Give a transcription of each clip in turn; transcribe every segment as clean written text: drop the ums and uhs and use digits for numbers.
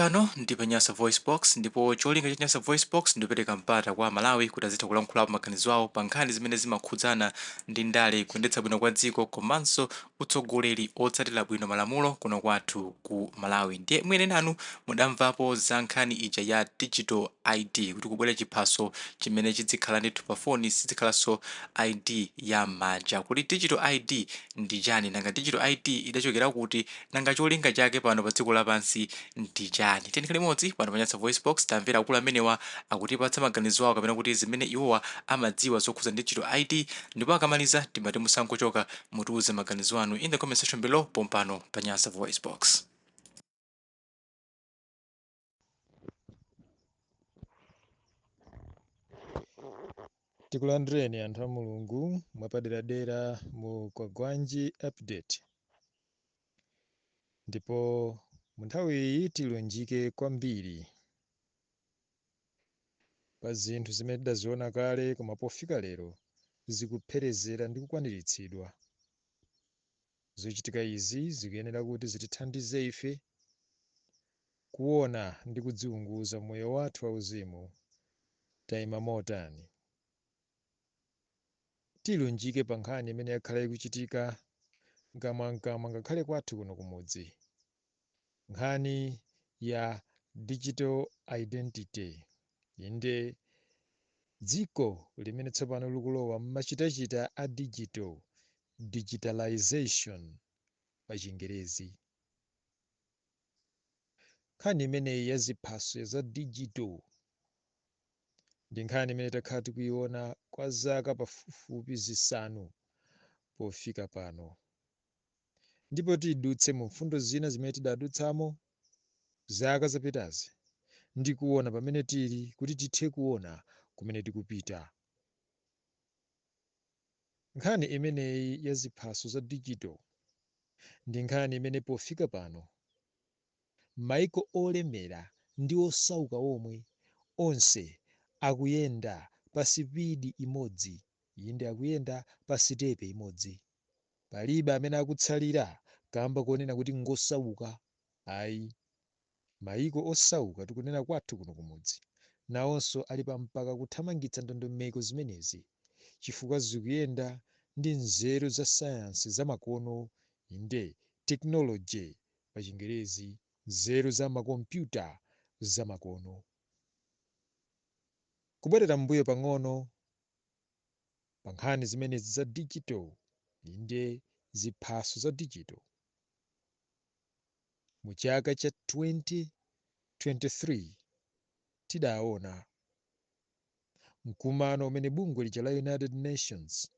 Pano ndi pa Nyasa VoiceBox, ndipo cholinga cha Nyasa VoiceBox ndi kupereka mpata kwa Amalawi kuti azitha kulankhulapo maganizo awo pa nkhani zimene zimakhudzana ndi ndale, kuyendetsa bwino kwa dziko komanso utsogoleri otsatira bwino malamulo kuno kwathu ku Malawi. Ndiye mwina nanu mudamvapo za nkhani ija ya digital ID, kuti kubwera chiphaso chimene chidzikhala ndithu pa foni, sidzikhalanso ID ya m'manja. Kuti digital ID ndi chani? Nanga digital ID idachokera kuti? Nanga cholinga chake pano pa dziko lapansi ndi chani? Tiyeni tikhale limodzi pano pa Nyasa VoiceBox, tamvera akulu amenewa akutipatsa maganizo awo kapena kuti zimene iwowa amadziwa zokhudza digital ID. Ndipo akamaliza timati musangochoka, mutiuze maganizo anu in the comment section below pompano pa Nyasa VoiceBox. Tikulandireni anthu a Mulungu mwapaderadera mu Kwagwanji Update. Ndipo mu nthawi iyi tilunjike kwambiri pa zinthu zimene tidaziona kale koma pofika lero zikupherezera ndi kukwaniritsidwa. Zochitika izi zikuyenera kuti zitithandize ife kuona ndi kudziunguza moyo wathu wauzimu, tayima motani. Tilunjike pa nkhani imene yakhala ikuchitika mkamwamkamwa ngakhale kwathu kuno kumudzi, nkhani ya digital identity, inde dziko limene tsopano likulowa m'machitachita a digital, digitalization pa Chingerezi. Nkhani imeneyi ya ziphaso za digital ndi nkhani imene takhala tikuiona kwa zaka pafupifupi 5 pofika pano, ndipo tidutse mu mfundo zina zimene tidadutsamo zaka zapitazi ndi kuona pamene tili kuti tithe kuona kumene tikupita. Nkhani imeneyi ya ziphaso za digital ndi nkhani imene pofika pano maiko olemera ndi osauka omwe onse akuyenda pa sipidi imodzi, inde akuyenda pa sitepe imodzi. Palibe amene akutsalira kamba konena kuti ngosauka, ayi. Maiko osauka, tikunena kwathu kuno kumudzi, nawonso ali pa mpaka kuthamangitsa ndondomeko zimenezi chifukwa zikuyenda ndi nzeru za sayansi zamakono, inde technology pa Chingerezi, nzeru za makompyuta zamakono. Kubwerera m'mbuyo pang'ono pa nkhani zimenezi za digital, inde ziphaso za digital, mu chaka cha 2023 tidaona mkumano umene bungwe lija la United Nations,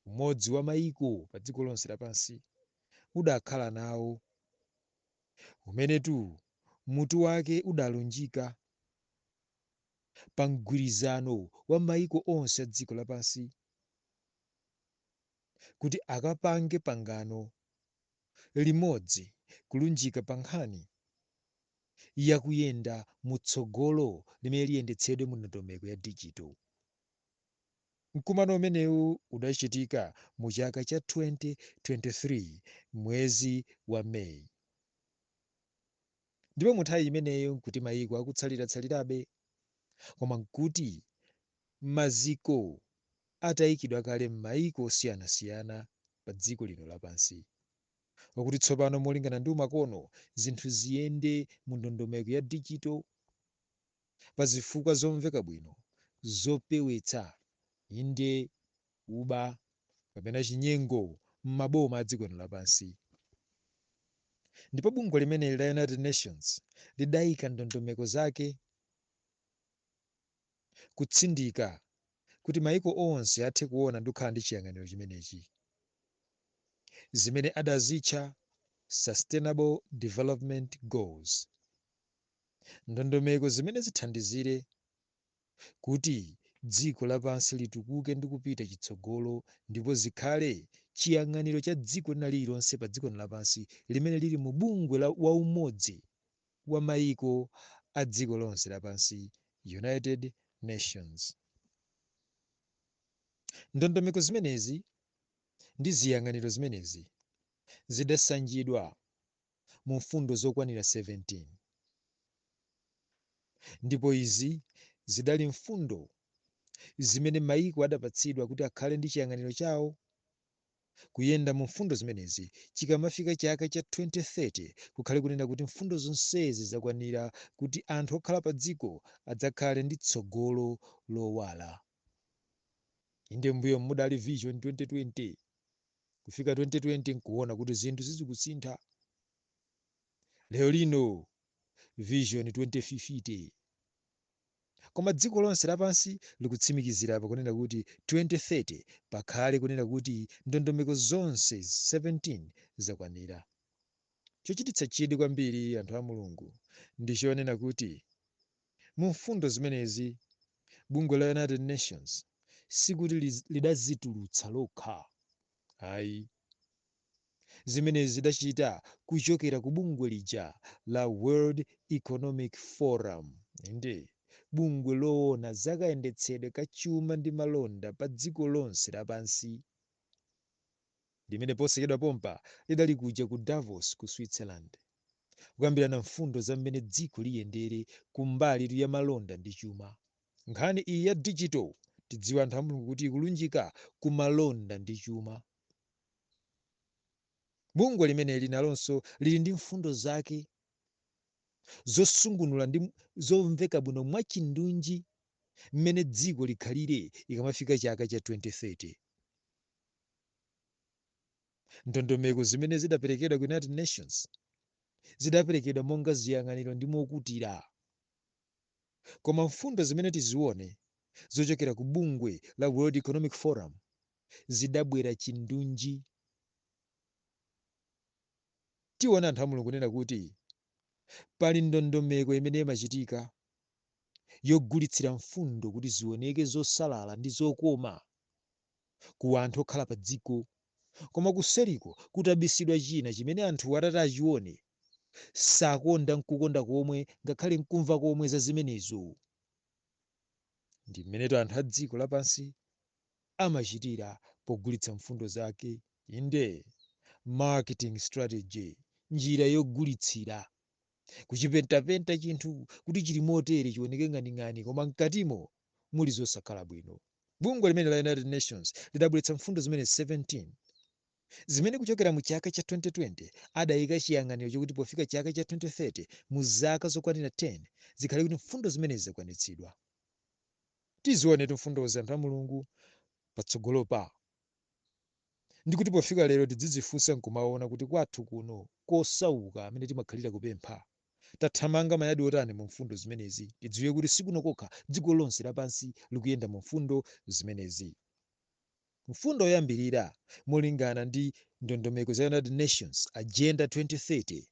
umodzi wa maiko pa dziko lonse lapansi, udakhala nawo, umenetu mutu wake udalunjika pa mgwirizano wa maiko onse a dziko lapansi kuti akapange pangano limodzi kulunjika pa nkhani yakuyenda mutsogolo limene liyendetsedwe mu ndondomeko ya digital. Mkumano umenewu udachitika mu chaka cha 2023 mwezi wa Meyi, ndipo mu nthawi imeneyo nkuti mayiko akutsalira-tsalirabe, koma nkuti maziko atayikidwa kale m'mayiko osiyanasiyana pa dziko lino lapansi, wakuti tsopano molingana ndi umakono zinthu ziyende mu ndondomeko ya digital pa zifukwa zomveka bwino zopewetsa, inde kuba kapena chinyengo m'maboma a dziko lino lapansi. Ndipo bungwe limeneli la United Nations lidayika ndondomeko zake kutsindika kuti maiko onse athe kuona ndi kukhala ndi chiyang'aniro chimenechi, zimene adazitcha Sustainable Development Goals, ndondomeko zimene zithandizire kuti dziko lapansi litukuke ndi kupita chitsogolo, ndipo zikhale chiyang'aniro cha dziko lina lililonse pa dziko lapansi limene lili mu bungwe la wa umodzi wa maiko a dziko lonse lapansi, United Nations. Ndondomeko zimenezi ndi ziyang'aniro zimenezi zidasanjidwa mu mfundo zokwanira 17. Ndipo izi zidali mfundo zimene maiko adapatsidwa kuti akhale ndi chiyang'aniro chawo kuyenda mu mfundo zimenezi. Chikamafika chaka cha 2030, kukhale kunena kuti mfundo zonsezi zakwanira kuti anthu okhala pa dziko adzakhale ndi tsogolo lowala. Inde, mbuyo mudali Vision 2020, kufika 2020 nkuona kuti zinthu zizikusintha. Lero lino Vision 2050, koma dziko lonse lapansi likutsimikizira apa kunena kuti 2030 pakhale kunena kuti ndondomeko zonse 17 zakwanira. Chochititsa chidwi kwambiri, anthu a Mulungu, ndi chonena kuti mu mfundo zimenezi bungwe la United Nations sikuti lidazitulutsa lokha ayi. Zimenezi zidachita kuchokera ku bungwe lija la World Economic Forum, ndi bungwe loona zakayendetsedwe ka chuma ndi malonda pa dziko lonse lapansi, limene posachedwa pompa lidali kuja ku Davos ku Switzerland, kukambirana mfundo za mmene dziko liyendere kumbali ya malonda ndi chuma. Nkhani iyi ya digital, tidziwe anthu a Mulungu kuti ikulunjika ku malonda ndi chuma. Bungwe limeneli nalonso lili ndi mfundo zake zosungunula ndi zomveka bwino mwachindunji mmene dziko likhalire ikamafika chaka cha 2030. Ndondomeko zimene zidaperekedwa ku United Nations zidaperekedwa monga ziyang'aniro ndi mokutira, koma mfundo zimene tizione zochokera ku bungwe la World Economic Forum zidabwera chindunji. Tiona, anthu a Mulungu, kunena kuti pali ndondomeko imene imachitika yogulitsira mfundo kuti zioneke zosalala ndi zokoma ku anthu okhala pa dziko, koma kuseriko kutabisidwa china chimene anthu atati achione sakonda nkukonda komwe, ngakhale nkumva komwe za zimenezo. Ndi mmeneto anthu a dziko lapansi amachitira pogulitsa mfundo zake. Inde, marketing strategy, njira yogulitsira, kuchipentapenta chinthu kuti chili motere, chioneke ng'aning'ani, koma mkatimo muli zosakhala bwino. Bungwe limene la United Nations lidabweretsa mfundo zimene 17, zimene kuchokera mu chaka cha 2020 adayika chiyang'aniro chokuti pofika chaka cha 2030, mu zaka zokwanira 10, zikhale kuti mfundo zimenezi zakwanitsidwa. Tizionetu mfundozi, anthu a Mulungu, patsogolopa, ndikuti pofika lero tidzidzifunsa nkumaona kuti kwathu kuno kosauka, amene timakhalira kupempha, tathamanga mayadi otani mu mfundo zimenezi. Tidziwe kuti sikuno kokha, dziko lonse lapansi likuyenda mu mfundo zimenezi. Mfundo yoyambirira molingana ndi ndondomeko za United Nations Agenda 2030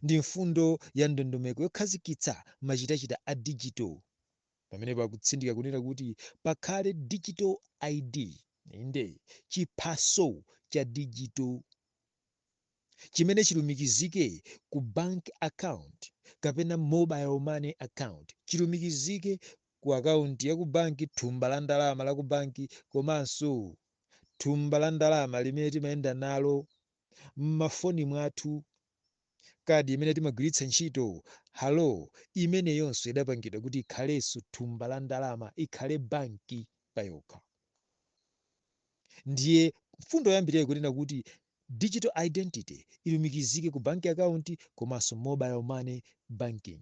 ndi mfundo ya ndondomeko yokhazikitsa machitachita a digital. Pamene pakutsindika kunena kuti pakhale digital ID, inde, chiphaso cha digital chimene chilumikizike ku bank account kapena mobile money account, chilumikizike ku akaunti ya ku banki, thumba la ndalama la ku banki, komanso thumba la ndalama limene timayenda nalo m'mafoni mwathu, kadi imene timagwiritsa ntchito halo, imeneyonso idapangidwa kuti ikhalenso thumba la ndalama, ikhale banki payokha. Ndiye mfundo yoyambirira ikunena kuti digital identity ilumikizike ku bank account komanso mobile money banking.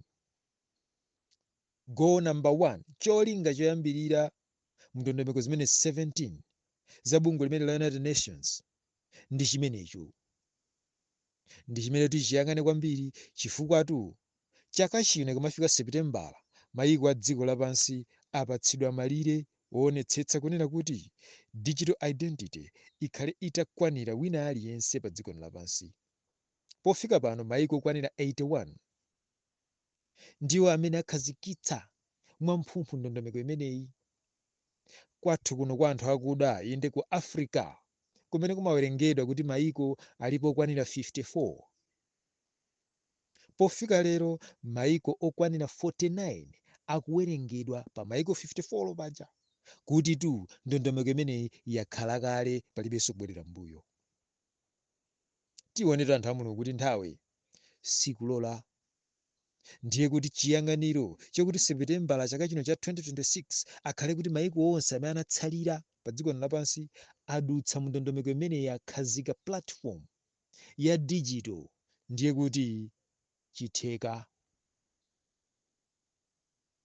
Goal number one, cholinga choyambirira mndondomeko zimene 17 za bungwe limene la United Nations, ndi chimenecho, ndi chimene tichiyang'ane kwambiri, chifukwa chaka chino ikamafika Seputembala, mayiko a dziko lapansi apatsidwa malire woonetsetsa kunena kuti digital identity ikhale itakwanira wina aliyense pa dziko lapansi. Pofika pano mayiko okwanira 81 ndiwo amene akhazikitsa mwamphumphu ndondomeko imeneyi. Kwathu kuno kwa anthu akuda, inde, ku Africa, kumene kumawerengedwa kuti mayiko alipo okwanira 54, pofika lero mayiko okwanira 49 akuwerengedwa pa mayiko 54 paja, kuti tu ndondomeko imeneyi yakhala kale, palibenso kubwerera mbuyo. Tionetu, anthu a Mulungu, kuti nthawi sikulola. Ndiye kuti chiyang'aniro chakuti Seputembala chaka chino cha 2026 akhale kuti maiko onse amene anatsalira pa dziko lino lapansi adutsa mu ndondomeko imeneyi, akhazika platform ya digital, ndiye kuti chitheka.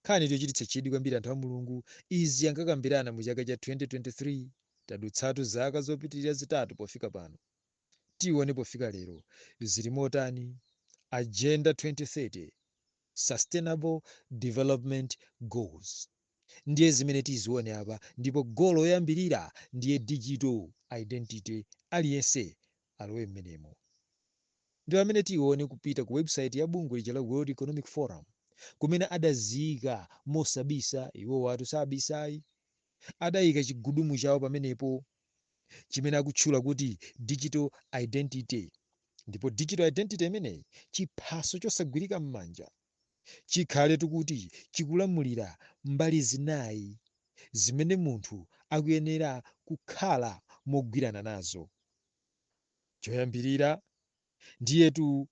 Nkhani yochititsa chidwi kwambiri, anthu a Mulungu. Izi ankakambirana mu chaka cha 2023. Tadutsatu zaka zopitirira 3 pofika pano. Tione pofika lero zili motani. Agenda 2030, Sustainable Development Goals, ndiye zimene tizione apa. Ndipo goal yoyambirira ndiye digital identity, aliyense alowe mmenemo. Ndi amene tione kupita ku website ya bungwe lija la World Economic Forum, kumene adaziyika mosabisa. Iwo watu sabisayi, adayika chigudumu chawo pamenepo chimene akutchula kuti digital identity. Ndipo digital identity imeneyi, chiphaso chosagwirika m'manja, chikhale tikuti chikulamulira mbali zinayi zimene munthu akuyenera kukhala mogwirana nazo. Choyambirira ndiyetu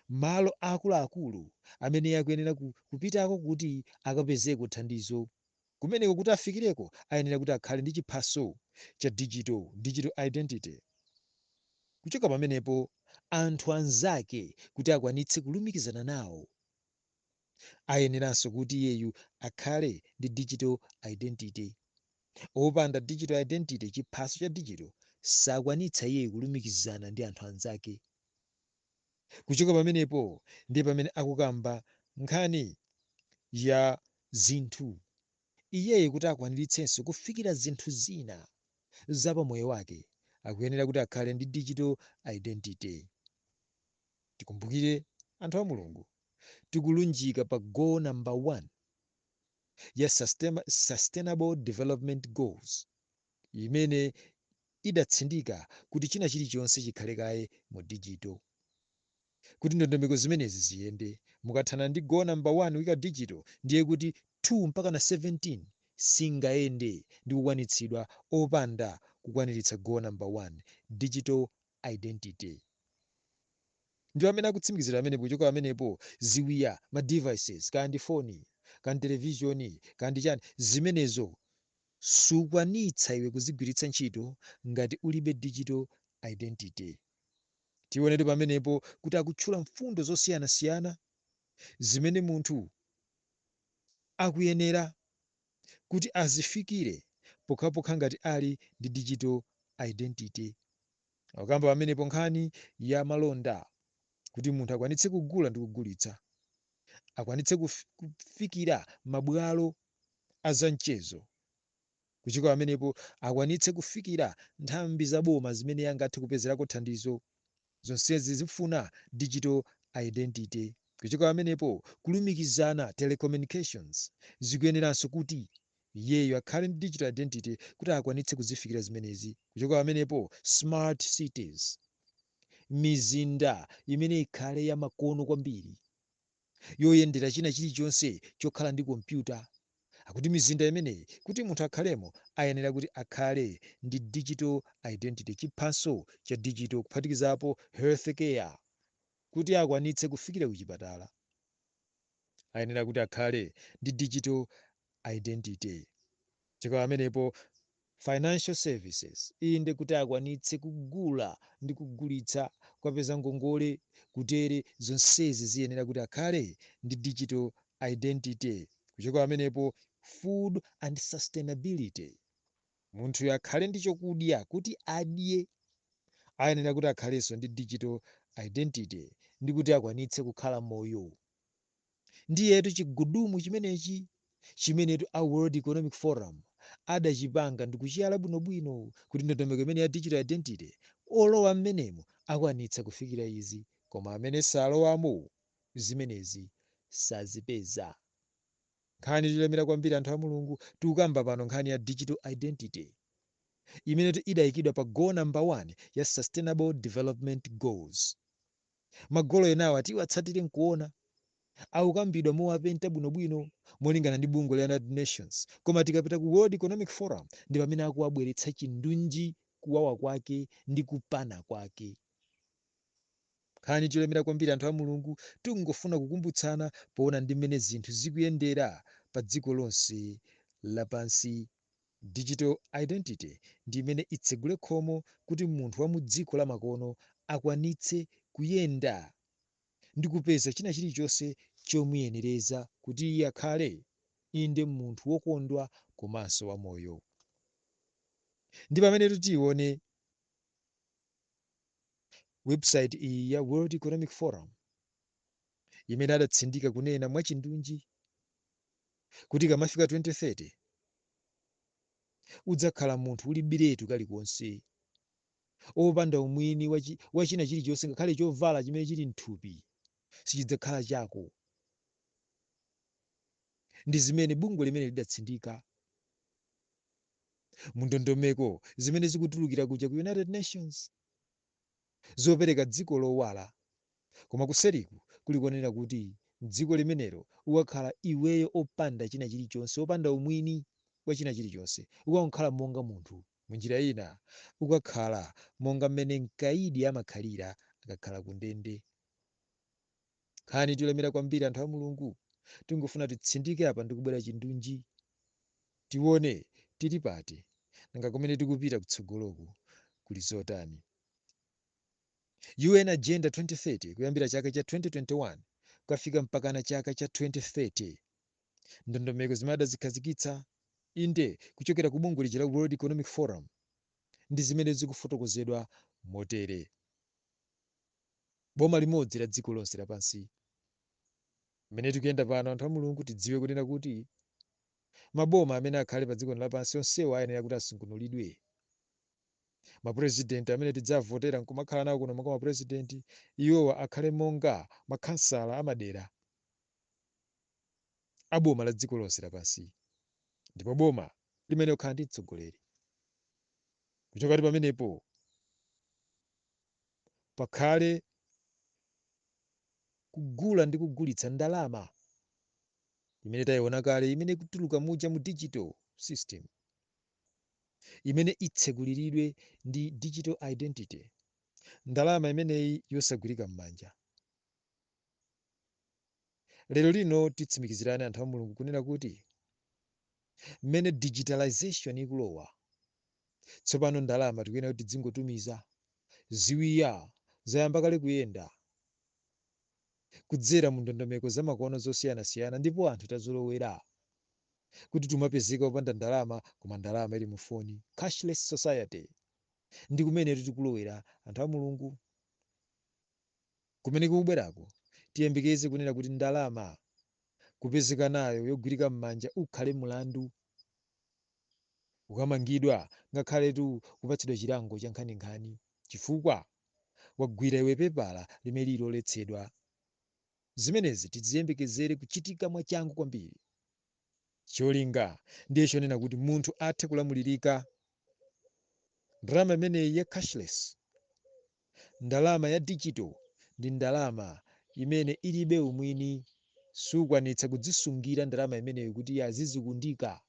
malo akuluakulu amene akuyenera kupitako kuti akapezeko thandizo. Kumeneko kuti afikireko ayenera kuti akhale ndi chiphaso cha digital, digital identity. Kuchoka pamenepo, anthu anzake kuti akwanitse kulumikizana nawo ayeneranso kuti iyeyu akhale ndi digital identity. Opanda digital identity, chiphaso cha digital, sakwanitsa iyeyu kulumikizana ndi anthu anzake. Kuchoka pamenepo ndiye pamene akukamba nkhani ya zinthu. Iyeyo kuti akwaniritsenso kufikira zinthu zina zapamoyo wake akuyenera kuti akhale ndi digital identity. Tikumbukire, anthu a Mulungu, tikulunjika pa goal number 1 ya Sustainable Development Goals, imene idatsindika kuti china chilichonse chikhale kaye mu digital kuti ndondomeko zimenezi ziyende. Mukathana ndi goal number 1 wika digital, ndiye kuti 2 mpaka na 17 singayende ndi kukwanitsidwa opanda kukwaniritsa goal number 1, digital identity. Ndiwo amene akutsimikizira amene. Kuchoka pamenepo, ziwiya, ma devices, kaya ndi foni, kaya ndi televishoni, kaya ndi chani, zimenezo sukwanitsa iwe kuzigwiritsa ntchito ngati ulibe digital identity. Tionetu pamenepo kuti akutchula mfundo zosiyanasiyana zimene munthu akuyenera kuti azifikire pokhapokha ngati ali ndi digital identity. Akukamba pamenepo nkhani ya malonda, kuti munthu akwanitse kugula ndi kugulitsa, akwanitse kufikira mabwalo azamchezo. Kuchoka pamenepo, akwanitse kufikira nthambi za boma zimene angathe kupezerako thandizo. Zonsezi zifuna digital identity. Kuchoka pamenepo, kulumikizana, telecommunications, zikuyeneranso kuti iyeyo akhale ndi digital identity kuti akwanitse kuzifikira zimenezi. Kuchoka pamenepo, smart cities, mizinda imene ikhale yamakono kwambiri, yoyendera china chilichonse chokhala ndi kompyuta, akuti mizinda imeneyi kuti munthu akhalemo ayenera kuti akhale ndi digital identity, chiphaso cha digital. Kuphatikizapo healthcare, kuti akwanitse kufikira kuchipatala ayenera kuti akhale ndi digital identity. Chifukwa pamenepo, financial services, inde, kuti akwanitse kugula ndi kugulitsa, kupeza ngongole, kutere zonsezi ziyenera kuti akhale ndi digital identity. Kuchoka pamenepo, food and sustainability, munthu akhale ndi chokudya kuti adye ayenera kuti akhalenso ndi digital identity ndi kuti akwanitse kukhala moyo. Ndiyetu chigudumu chimenechi chimenetu a World Economic Forum adachipanga ndikuchiyala bwinobwino kuti ndondomeko imene ya digital identity, olowa mmenemo akwanitsa kufikira izi, koma amene salowamo zimenezi sazipeza. Nkhani yolemera kwambiri, anthu a Mulungu. Tikukamba pano nkhani ya digital identity imene idayikidwa pa goal number 1 ya Sustainable Development Goals. Ma goal enawo tiwatsatire nkuona akukambidwa mowapenta bwinobwino molingana ndi bungwe la United Nations, koma tikapita ku World Economic Forum ndi pamene akuwabweretsa chindunji, kuwawa kwake ndi kupana kwake. Nkhani yolemera kwambiri, anthu a Mulungu, tingofuna kukumbutsana poona ndi mmene zinthu zikuyendera pa dziko lonse lapansi. Digital identity ndi imene itsegule khomo kuti munthu wa mu dziko lamakono akwanitse kuyenda ndi kupeza china chilichonse chomuyenereza kuti iye akhale inde munthu wokondwa komanso wamoyo. Ndi pamene tione website iyi ya World Economic Forum imene adatsindika kunena mwachindunji kuti kamafika 2030 udzakhala munthu ulibiretu kalikonse, opanda umwini wa china chilichonse, ngakhale chovala chimene chili mthupi sichidzakhala chako. Ndi zimene bungwe limene lidatsindika mu ndondomeko zimene zikutulukira kuja ku United Nations zopereka dziko lowala, koma kuseriku kuli kuonera kuti dziko limenelo ukakhala iweyo opanda china chilichonse, opanda umwini wa china chilichonse, ukakhala monga munthu. Munjira ina ukakhala monga mmene mkaidi amakhalira akakhala ku ndende. Nkhani yolemera kwambiri, anthu a Mulungu, tingofuna titsindike apa ndi kubwera chindunji, tione tili pati, nanga kumene tikupita kutsogoloku kuli zotani. UN Agenda 2030 kuyambira chaka cha 2021 kukafika mpakana chaka cha 2030, ndondomeko zimene adazikhazikitsa inde kuchokera ku bungwe lija la World Economic Forum ndi zimene zikufotokozedwa motere: boma limodzi la dziko lonse lapansi. Mmene tikuyenda pano, anthu a Mulungu, tidziwe kunena kuti maboma amene akhale pa dziko lapansi onsewo ayenera kuti asungunulidwe. Mapurezidenti amene tidzavotera nkumakhala nawo kuno monga mapurezidenti, iwowa akhale monga makhansala amadera a boma la dziko lonse lapansi, ndipo boma limene kukhala ndi mtsogoleri. Kuchokati pamenepo pakhale kugula ndi kugulitsa ndalama imene tayiona kale, imene ikutuluka muja mu digital system imene itsekuliridwe ndi digital identity, ndalama imeneyi yosagwirika m'manja. Lero lino titsimikizirane, anthu a Mulungu, kunena kuti mmene digitalization ikulowa tsopano, ndalama tikuyenera kuti tidzingotumiza. Ziwiya zayamba kale kuyenda kudzera mu ndondomeko zamakono zosiyanasiyana, ndipo anthu tazolowera kuti tumapezeka opanda ndalama koma ndalama ili mu foni. Cashless society ndi kumene tikulowera, anthu a Mulungu. Kumene kukubwerako tiyembekeze kunena kuti ndalama kupezeka nayo yogwirika m'manja ukhale mulandu, ukamangidwa, ngakhaletu kupatsidwa chilango cha nkhaninkhani chifukwa wagwira iwe pepala limene liloletsedwa. Zimenezi tiziyembekezere kuchitika mwachangu kwambiri. Cholinga ndiye chonena kuti munthu athe kulamulirika. Ndalama imeneyi ya cashless, ndalama ya digital, ndi ndalama imene ilibe umwini. Sukwanitsa kudzisungira ndalama imeneyo kuti iye azizikundika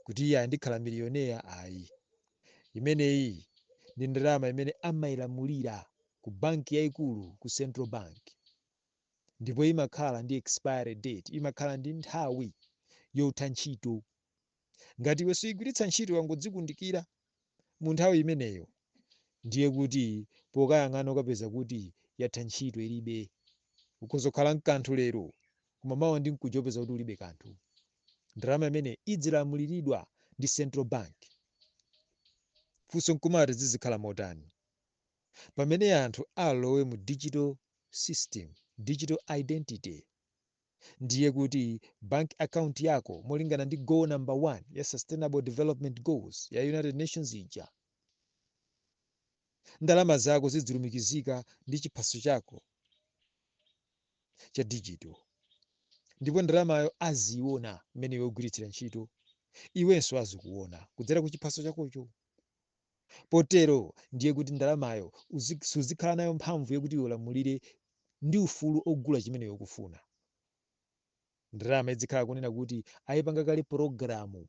kuti iye andikhala milioneya, ayi. Imeneyi ndi ndalama imene amayilamulira ku banki yayikulu, ku central bank, ndipo imakhala ndi expiry date, imakhala ndi nthawi yotha ntchito. Ngati iwe suyigwiritsa ntchito, wangodzikundikira mu nthawi imeneyo, ndiye kuti pokayang'ana ukapeza kuti yatha ntchito, ilibe. Ukhoza kukhala mkanthu lero, koma mawa ndi mkuja upeza kuti ulibe kanthu. Ndalama imene idzilamuliridwa ndi central bank. Funso nkumati, zizikhala motani pamene anthu alowe mu digital system, digital identity? Ndiye kuti bank account yako, molingana ndi goal number 1 ya Sustainable Development Goals ya United Nations ija, ndalama zako zidzilumikizika ndi chiphaso chako cha digital, ndipo ndalamayo aziona mmene iwe ugwiritsira ntchito, iwenso azikuona kudzera ku chiphaso chakocho. Potero ndiye kuti ndalamayo suzikhala nayo mphamvu yokuti iwe ulamulire ndi ufulu ogula chimene iwe ukufuna. Ndalama izikhala kunena kuti ayipanga kale pologalamu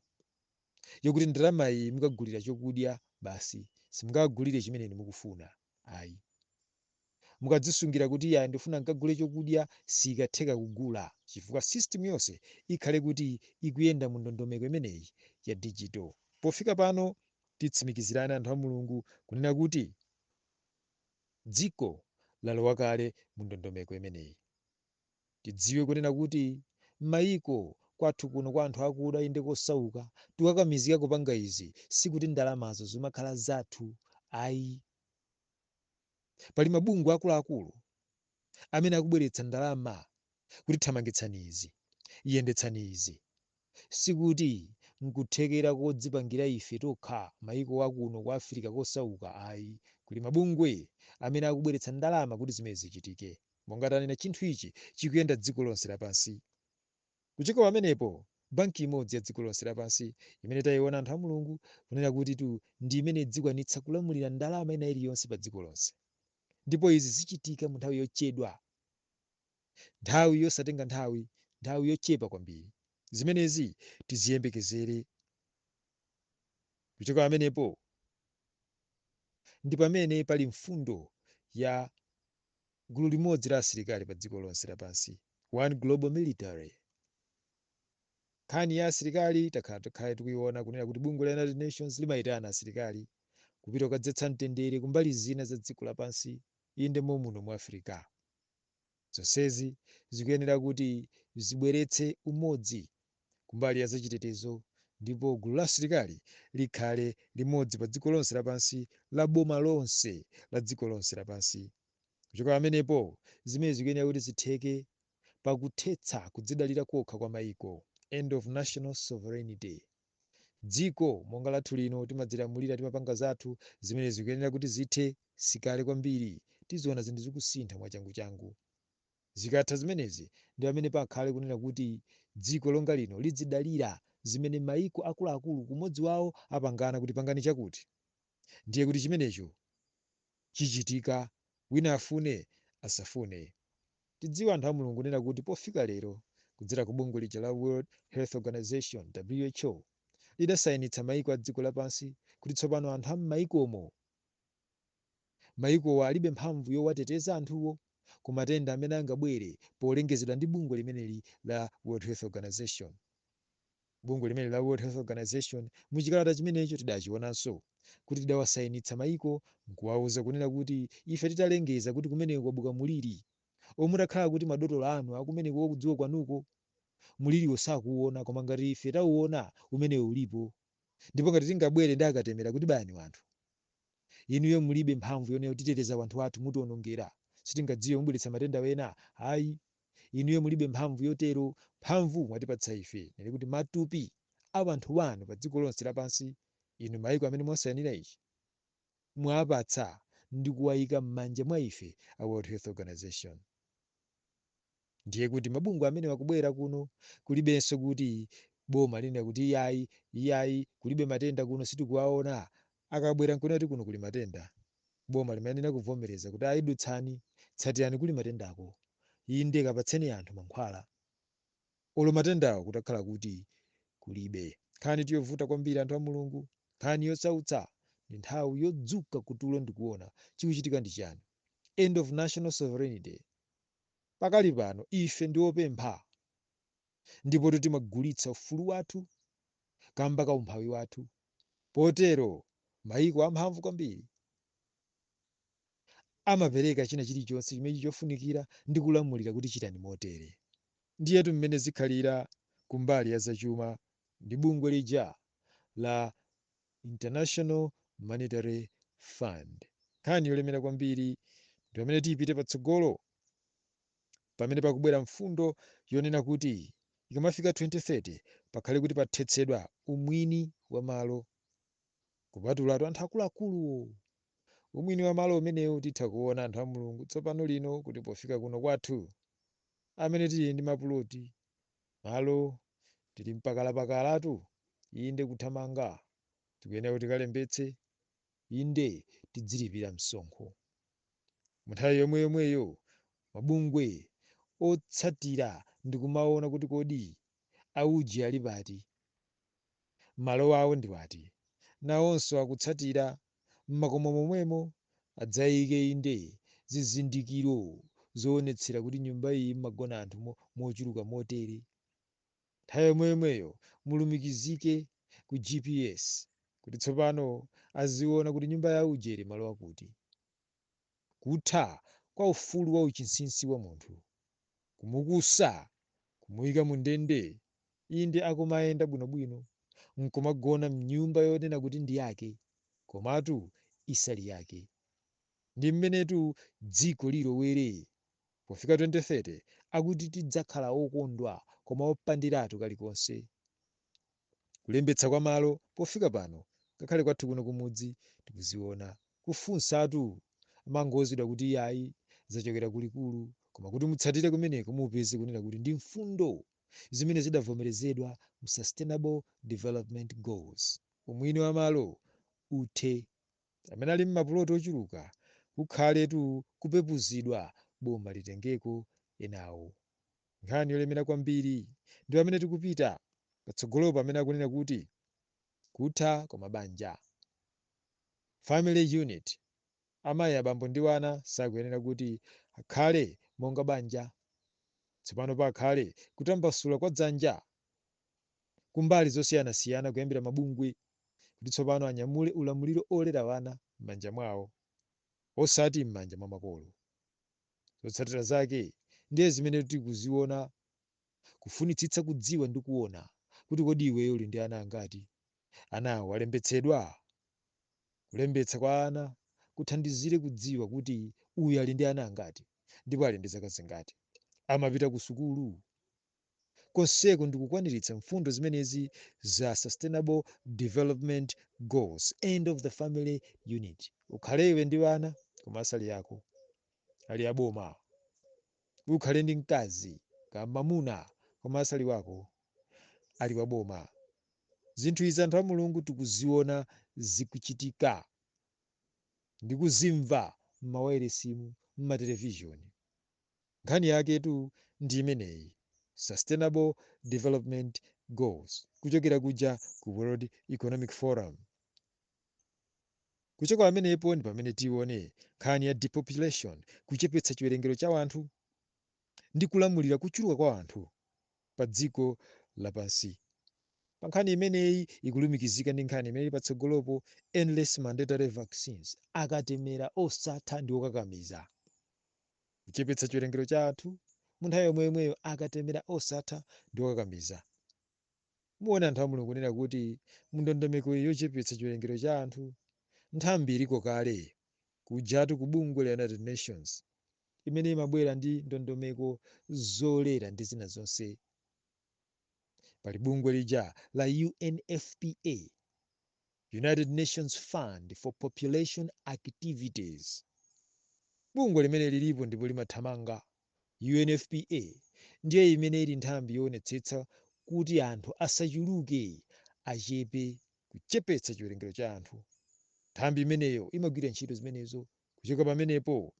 yokuti ndalama iyi mukagulira chokudya basi, simungagulire chimene inu mukufuna, ayi. Mukadzisungira kuti ya ndifuna nkagule chokudya, sikatheka kugula chifukwa system yonse ikhale kuti ikuyenda mu ndondomeko imeneyi ya digital. Pofika pano titsimikizirane, anthu a Mulungu, kunena kuti dziko lalowa kale mu ndondomeko imeneyi. Tidziwe kunena kuti m'mayiko kwathu kuno kwa anthu akuda, inde kosauka, tikakamizika kupanga izi. Sikuti ndalamazo zimakhala zathu ayi. Pali mabungwe akuluakulu amene akubweretsa ndalama kuti thamangitsani izi, yendetsani izi. Sikuti nkuthekera kodzipangira ife tokha mayiko akuno ku Africa kosauka ayi. Kuli mabungwe amene akubweretsa ndalama kuti zimene zichitike. Monga tanena, chinthu ichi chikuyenda dziko lonse lapansi. Kuchoka pamenepo, banki imodzi ya dziko lonse lapansi imene tayiona, anthu a Mulungu, kunena kuti tu ndi imene dzikwanitsa kulamulira ndalama ina iliyonse pa dziko lonse, ndipo izi zichitika mu nthawi yochedwa, nthawi yosatenga nthawi, nthawi yochepa kwambiri. Zimenezi tiziyembekezere. Kuchoka pamenepo ndi pamene pali mfundo ya gulu limodzi la asilikali pa dziko lonse lapansi, one global military. Nkhani ya asilikali takhala tikhale tikuiona kunena kuti bungwe la United Nations limayitana asilikali kupita kukadzetsa mtendere kumbali zina za dziko lapansi, inde momuno mu Africa. Zonsezi zikuyenera kuti zibweretse umodzi kumbali ya zachitetezo, ndipo gulu la asilikali likhale limodzi pa dziko lonse lapansi, la boma lonse la dziko lonse lapansi. Kuchoka pamenepo, zimene zikuyenera kuti zitheke pakuthetsa kudzidalira kokha kwa mayiko, end of national sovereignty. Dziko monga lathu lino timadzilamulira, timapanga zathu. Zimene zikuyenera kuti zithe sikale kwambiri. Tiziona zinthu zikusintha mwachanguchangu. Zikatha zimenezi ndi pamene pakhale kunena kuti dziko longa lino lidzidalira zimene mayiko akuluakulu kumodzi wawo apangana kuti pangani chakuti, ndiye kuti chimenecho chichitika, wina afune asafune. Tidziwe, anthu a Mulungu, kunena kuti pofika lero, kudzera ku bungwe lija la World Health Organization, WHO, lidasayinitsa mayiko a dziko lapansi kuti tsopano anthu a m'mayikomo, mayikowo alibe mphamvu yowateteza anthuwo ku matenda amene angabwere polengezedwa ndi bungwe limeneli la World Health Organization. Bungwe limene la World Health Organization, muchikalata chimenecho tidachionanso kuti tidawasayinitsa mayiko nkuwawuza kunena kuti ife titalengeza kuti kumeneko kwabuka muliri, omwe mutakhala kuti madotolo anu akumeneko kudziwa kwanuko muliriwo sakuwona, koma ngati ife tauona umenewo ulipo, ndipo ngati tingabwere ndi akatemera kuti bayani wanthu, inuyo mulibe mphamvu yoneyo titeteza wanthu wathu, mutiwonongera, sitingadziwe mubweretsa matenda wena. Ayi, inuyo mulibe mphamvu yotero. Mphamvu mwatipatsa ife, nene kuti matupi a wanthu wanu pa dziko lonse lapansi, inu mayiko amene mwasayinira ichi, mwapatsa ndi kuwayika m'manja mwa ife a World Health Organization. Ndiye kuti mabungwe amene wakubwera kuno, kulibenso kuti boma linena kuti iyayi, iyayi, kulibe matenda kuno, sitikuwaona. Akabwera nkunena kuti kuno kuli matenda, boma limayenera kuvomereza kuti ayidutsani, tsatirani kuli matendako, inde kapatseni anthu mankhwala olo matendawo kutakhala kuti kulibe. Nkhani tiyovuta kwambiri, anthu a Mulungu, nkhani yosautsa. Ndi nthawi yodzuka kutulo ndikuona chikuchitika ndi chani. End of national sovereignty. Pakali pano ife ndi opempha, ndipo timagulitsa ufulu wathu kamba ka umphawi wathu. Potero mayiko amphamvu kwambiri amapereka china chilichonse chimene chofunikira ndi kulamulira kuti chitani motere. Ndiyetu mmene zikhalira kumbali ya zachuma ndi bungwe lija la International Monetary Fund. Nkhani yolemera kwambiri ndi pamene tiyipite patsogolo, pamene pakubwera mfundo yonena kuti ikamafika 2030 pakhale kuti pathetsedwa umwini wa malo, kupatulatu anthu akuluakuluwo. Umwini wa malo umenewu titha kuona, anthu a Mulungu, tsopano lino kuti pofika kuno kwathu amene tili ndi mapuloti, malo, tili mpakalapakalatu, inde kuthamanga, tikuyenera kuti tikalembetse, inde tidzilipira msonkho. Mu nthawi yomweyomweyo mabungwe otsatira ndikumaona kuti kodi auji ali pati, malo awo ndi wati, nawonso akutsatira m'makomo momwemo adzayike, inde, Zizindikiro zoonetsera kuti nyumba iyi imagona anthu mochuluka motere. Nthawi yomweyomweyo mulumikizike ku GPS kuti tsopano aziona kuti nyumba ya uje ili malo akuti. Kutha kwa ufulu wa uchinsinsi wa munthu, kumukusa, kumuyika mu ndende, inde akumayenda bwinobwino nkumagona mnyumba yonena kuti ndi yake, komatu isali yake. Ndi mmenetu dziko lilowere. Pofika 2030 akuti tidzakhala okondwa koma opandiratu kalikonse. Kulembetsa kwa malo pofika pano, ngakhale kwathu kuno kumudzi tikuziona. Kufunsatu amangozidwa kuti iyayi, zachokera kulikulu, koma kuti mutsatire kumeneko mupeze kunena kuti ndi mfundo zimene zidavomerezedwa mu Sustainable Development Goals. Umwini wa malo uthe. Amene ali m'mapuloti ochuluka kukhaletu kupepuzidwa, boma litengeko enawo. Nkhani yolemera kwambiri ndi pamene tikupita patsogolopo, amene akunena kuti kutha kwa mabanja, family unit, amayi, abambo ndi wana sakuyenera kuti akhale monga banja. Tsopano pakhale kutambasula kwa dzanja kumbali zosiyanasiyana, kuyambira mabungwe, kuti tsopano anyamule ulamuliro olera wana m'manja mwawo, osati m'manja mwa makolo. Zotsatira zake ndiye zimene tikuziona, kufunitsitsa kudziwa ndi kuona kuti kodi iweyo uli ndi ana angati, anawo alembetsedwa. Kulembetsa kwa ana kuthandizire kudziwa kuti uyu ali ndi ana angati ndipo ali ndi zaka zingati, amapita ku sukulu. Konseko ndikukwaniritsa mfundo zimenezi za Sustainable Development Goals, end of the family unit. Ukhale iwe ndi wana koma asali yako, ali aboma. Ukhale ndi mkazi kamamuna koma asali wako, ali waboma. Zinthu izi, anthu a Mulungu, tikuziona zikuchitika ndi kuzimva m'mawayilesimu, m'matelevishoni. Nkhani yaketu ndi imeneyi, Sustainable Development Goals, kuchokera kuja ku World Economic Forum. Kuchoka pamenepo ndi pamene tione nkhani ya depopulation, kuchepetsa chiwerengero cha anthu ndi kulamulira kuchuluka kwa anthu pa dziko lapansi. Pa nkhani imeneyi ikulumikizika ndi nkhani imene ili patsogolopo, endless mandatory vaccines, akatemera osatha ndi okakamiza. Kuchepetsa chiwerengero cha anthu, mu nthawi yomweyomweyo akatemera osatha ndi okakamiza. Muone, anthu a Mulungu, kunena kuti mundondomeko iyi yochepetsa chiwerengero cha anthu, nthambi iliko kale kujatu ku bungwe la United Nations imene imabwera ndi ndondomeko zolera ndi zina zonse. Pali bungwe lija la UNFPA, United Nations Fund for Population Activities. Bungwe limene lilipo ndipo limathamanga. UNFPA ndiye imene ili nthambi yoonetsetsa kuti anthu asachuluke, achepe, kuchepetsa chiwerengero cha anthu. Nthambi imeneyo imagwira ntchito zimenezo. Kuchoka pamenepo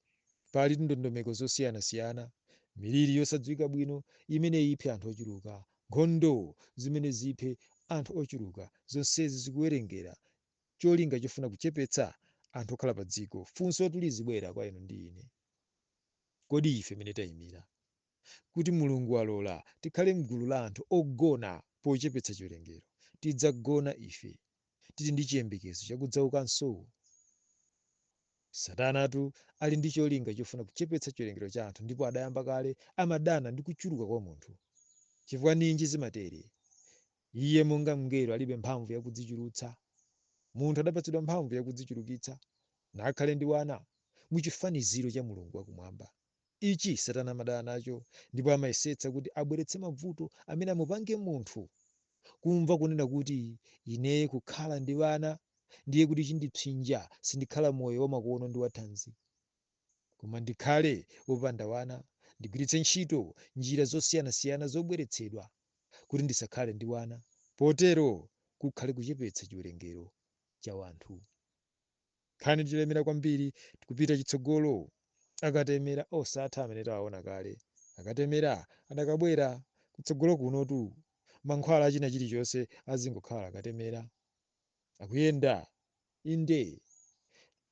pali ndondomeko zosiyanasiyana, miliri yosadziwika bwino imene iphe anthu ochuluka, nkhondo zimene ziphe anthu ochuluka, zonsezi zikuwerengera cholinga chofuna kuchepetsa anthu okhala pa dziko. Funso tulizibwera kwa inu ndi ine: kodi ife mene tayimira kuti Mulungu alola tikhale mgulu la anthu ogona pochepetsa chiwerengero, tidzagona ife tili ndi chiyembekezo chakudzaukanso? Satanatu ali ndi cholinga chofuna kuchepetsa chiwerengero cha anthu, ndipo adayamba kale. Amadana ndi kuchuluka kwa munthu. Chifukwa ninji zimatere? Iye monga mngelo alibe mphamvu yakudzichulutsa. Munthu adapatsidwa mphamvu yakudzichulukitsa nakhale ndi wana muchifaniziro cha Mulungu wakumwamba. Ichi Satana amadana nacho, ndipo amayesetsa kuti abweretse mavuto amene amupange munthu kumva kunena kuti ine kukhala ndi wana ndiye kuti chindipsinja, sindikhala moyo wamakono ndi wathanzi, koma ndikhale wopanda wana, ndigwiritse ntchito njira zosiyanasiyana zobweretsedwa kuti ndisakhale ndi wana, potero kukhale kuchepetsa chiwerengero cha wanthu. Nkhani tilemera kwambiri, tikupita chitsogolo. Akatemera osatha amene tawaona kale, akatemera adakabwera kutsogolo kunotu, mankhwala achina chilichonse azingokhala akatemera akuyenda. Inde,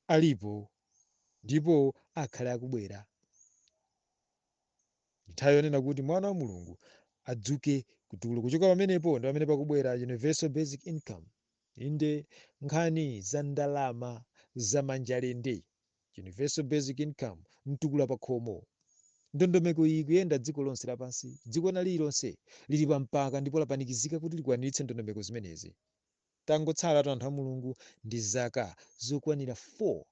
alipo ndipo akhale akubwera. Nthawi yonena kuti mwana wa Mulungu adzuke kutulo. Kuchoka pamenepo ndi pamene pakubwera universal basic income, inde nkhani za ndalama za manjalende. Universal basic income, mtukula pakhomo, ndondomeko iyi kuyenda dziko lonse lapansi. Dziko na lililonse lili pampaka ndipo lapanikizika kuti likwaniritse ndondomeko zimenezi. Tangotsalatu, anthu a Mulungu, ndi zaka zokwanira 4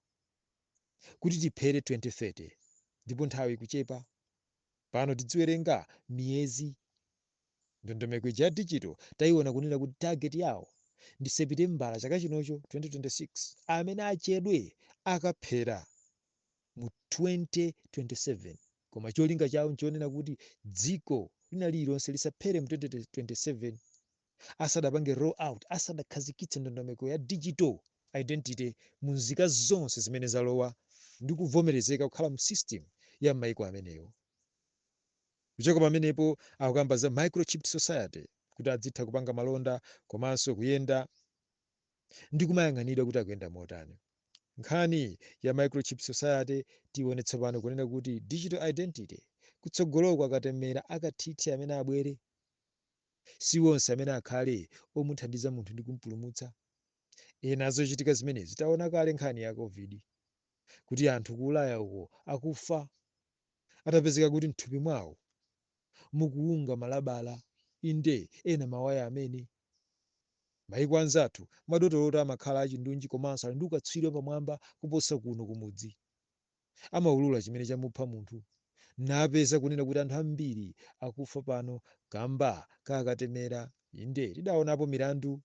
kuti tiphere 2030, ndipo nthawi ikuchepa. Pano tidziwerenga miyezi. Ndondomeko ija ya digital tayiona kunena kuti target yawo ndi Sepitembala chaka chinocho, 2026. Amene achedwe akaphera mu 2027, koma cholinga chawo nchonena kuti dziko lina lililonse lisaphere mu 2027 asadapange roll out, asadakhazikitse ndondomeko ya digital identity mu nzika zonse zimene zalowa ndi kuvomerezeka kukhala mu system ya maiko amenewo. Kuchoka pamenepo akukamba za microchip society, kuti adzitha kupanga malonda komanso kuyenda ndi kumayang'anidwa kuti akuyenda motani. Nkhani ya microchip society tione tsopano kunena kuti digital identity kutsogoloko, akatemera akathithi amene abwere si wonse amene akhale omuthandiza munthu ndi kumpulumutsa. Ena zochitika zimenezi taona kale, nkhani ya COVID, kuti anthu ku Ulaya uko akufa atapezeka kuti mthupi mwawo mukuwunga malabala, inde ena mawaya. Amene maiko anzathu madotolo amakhala achindunji komanso ali ndi ukatswiri pamwamba kuposa kuno kumudzi, amaulula chimene chamupha munthu, napeza kunena kuti anthu ambiri akufa pano kamba kakatemera. Inde tidaonapo milandu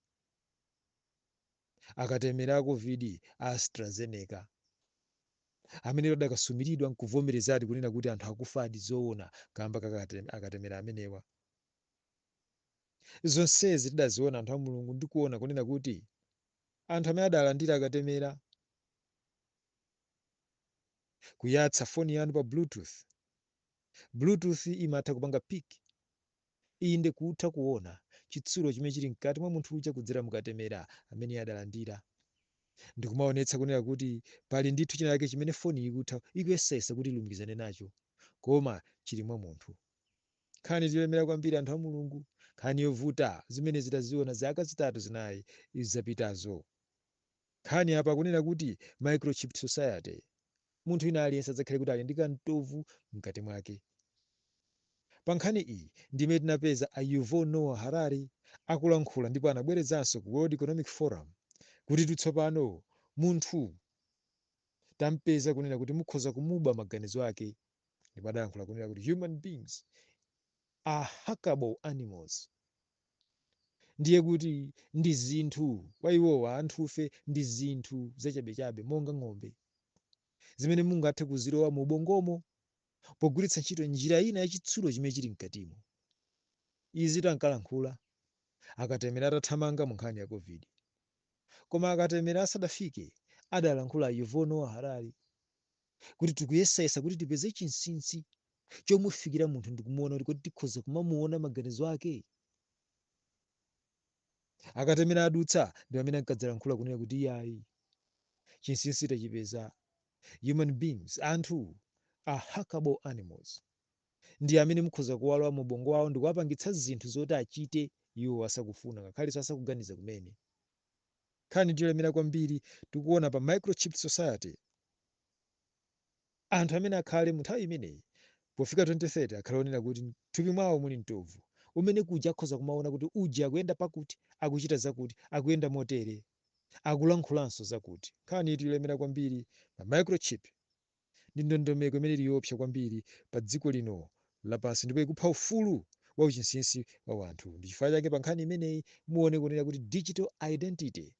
akatemera a COVID, AstraZeneca, amene adakasumiridwa nkuvomerezadi kunena kuti anthu akufadi zoona kamba akatemera amenewa. Zonsezi tidaziona, anthu a Mulungu, ndikuona kunena kuti anthu amene adalandira akatemera, kuyatsa foni yanu pa Bluetooth, Bluetooth imatha kupanga pick, inde kutha kuona chitsulo chimene chili mkati mwa munthu uja kudzera mukatemera amene adalandira, ndikumaonetsa kunena kuti pali ndithu china chake chimene foni ikutha ikuyesesa kuti ilumikizane nacho, koma chili mwa munthu. Nkhani tilemera kwambiri, anthu a Mulungu, nkhani yovuta. Zimene zitaziona zaka 3, 4 zapitazo. Nkhani apa kunena kuti microchip society, munthu wina aliyense adzakhale kuti ali ndi kamtovu mkati mwake. Pa nkhani iyi ndimene tinapeza a Yuval Noah Harari akulankhula, ndipo anabwerezanso ku World Economic Forum kuti tsopano munthu tampeza kunena kuti mukhoza kumuba maganizo ake, ndipo adalankhula kunena kuti human beings are hackable animals. Ndiye kuti ndi zinthu kwa iwowa, anthufe ndi zinthu zachabechabe monga ng'ombe zimene mungathe kuzilowa mu ubongomo pogwiritsa ntchito njira ina yachitsulo chimene chili mkatimo. Izi tankalankhula akatemera atathamanga mu nkhani ya COVID, koma akatemera asadafike adalankhula Yuval Noah Harari kuti tikuyesayesa kuti tipeze chinsinsi chomufikira munthu ndikumuona kuti kodi tikhoza kumamuona maganizo ake. Akatemera adutsa ndi amene ankadzalankhula kunena kuti iyayi, chinsinsi tachipeza, human beings, anthu, are hackable animals, ndi amene mukhoza kuwalowa mu ubongo wawo ndikuwapangitsa zinthu zoti achite iwo asakufuna, ngakhalenso asakuganiza kumene. Nkhani ndiyolemera kwambiri. Tikuona pa microchip society, anthu amene akhale mu nthawi imeneyi pofika 2030 akhale onena kuti mthupi mwawo muli mtovu umene kuja akhoza kumaona kuti uja akuyenda pakuti, akuchita zakuti, akuyenda motere, akulankhulanso zakuti. Nkhani itilemera kwambiri pa microchip ndi ndondomeko imene ili yoopsa kwambiri pa dziko lino lapansi, ndipo ikupha ufulu wa uchinsinsi wa wanthu. Ndi chifukwa chake pa nkhani imeneyi muone kunena kuti digital identity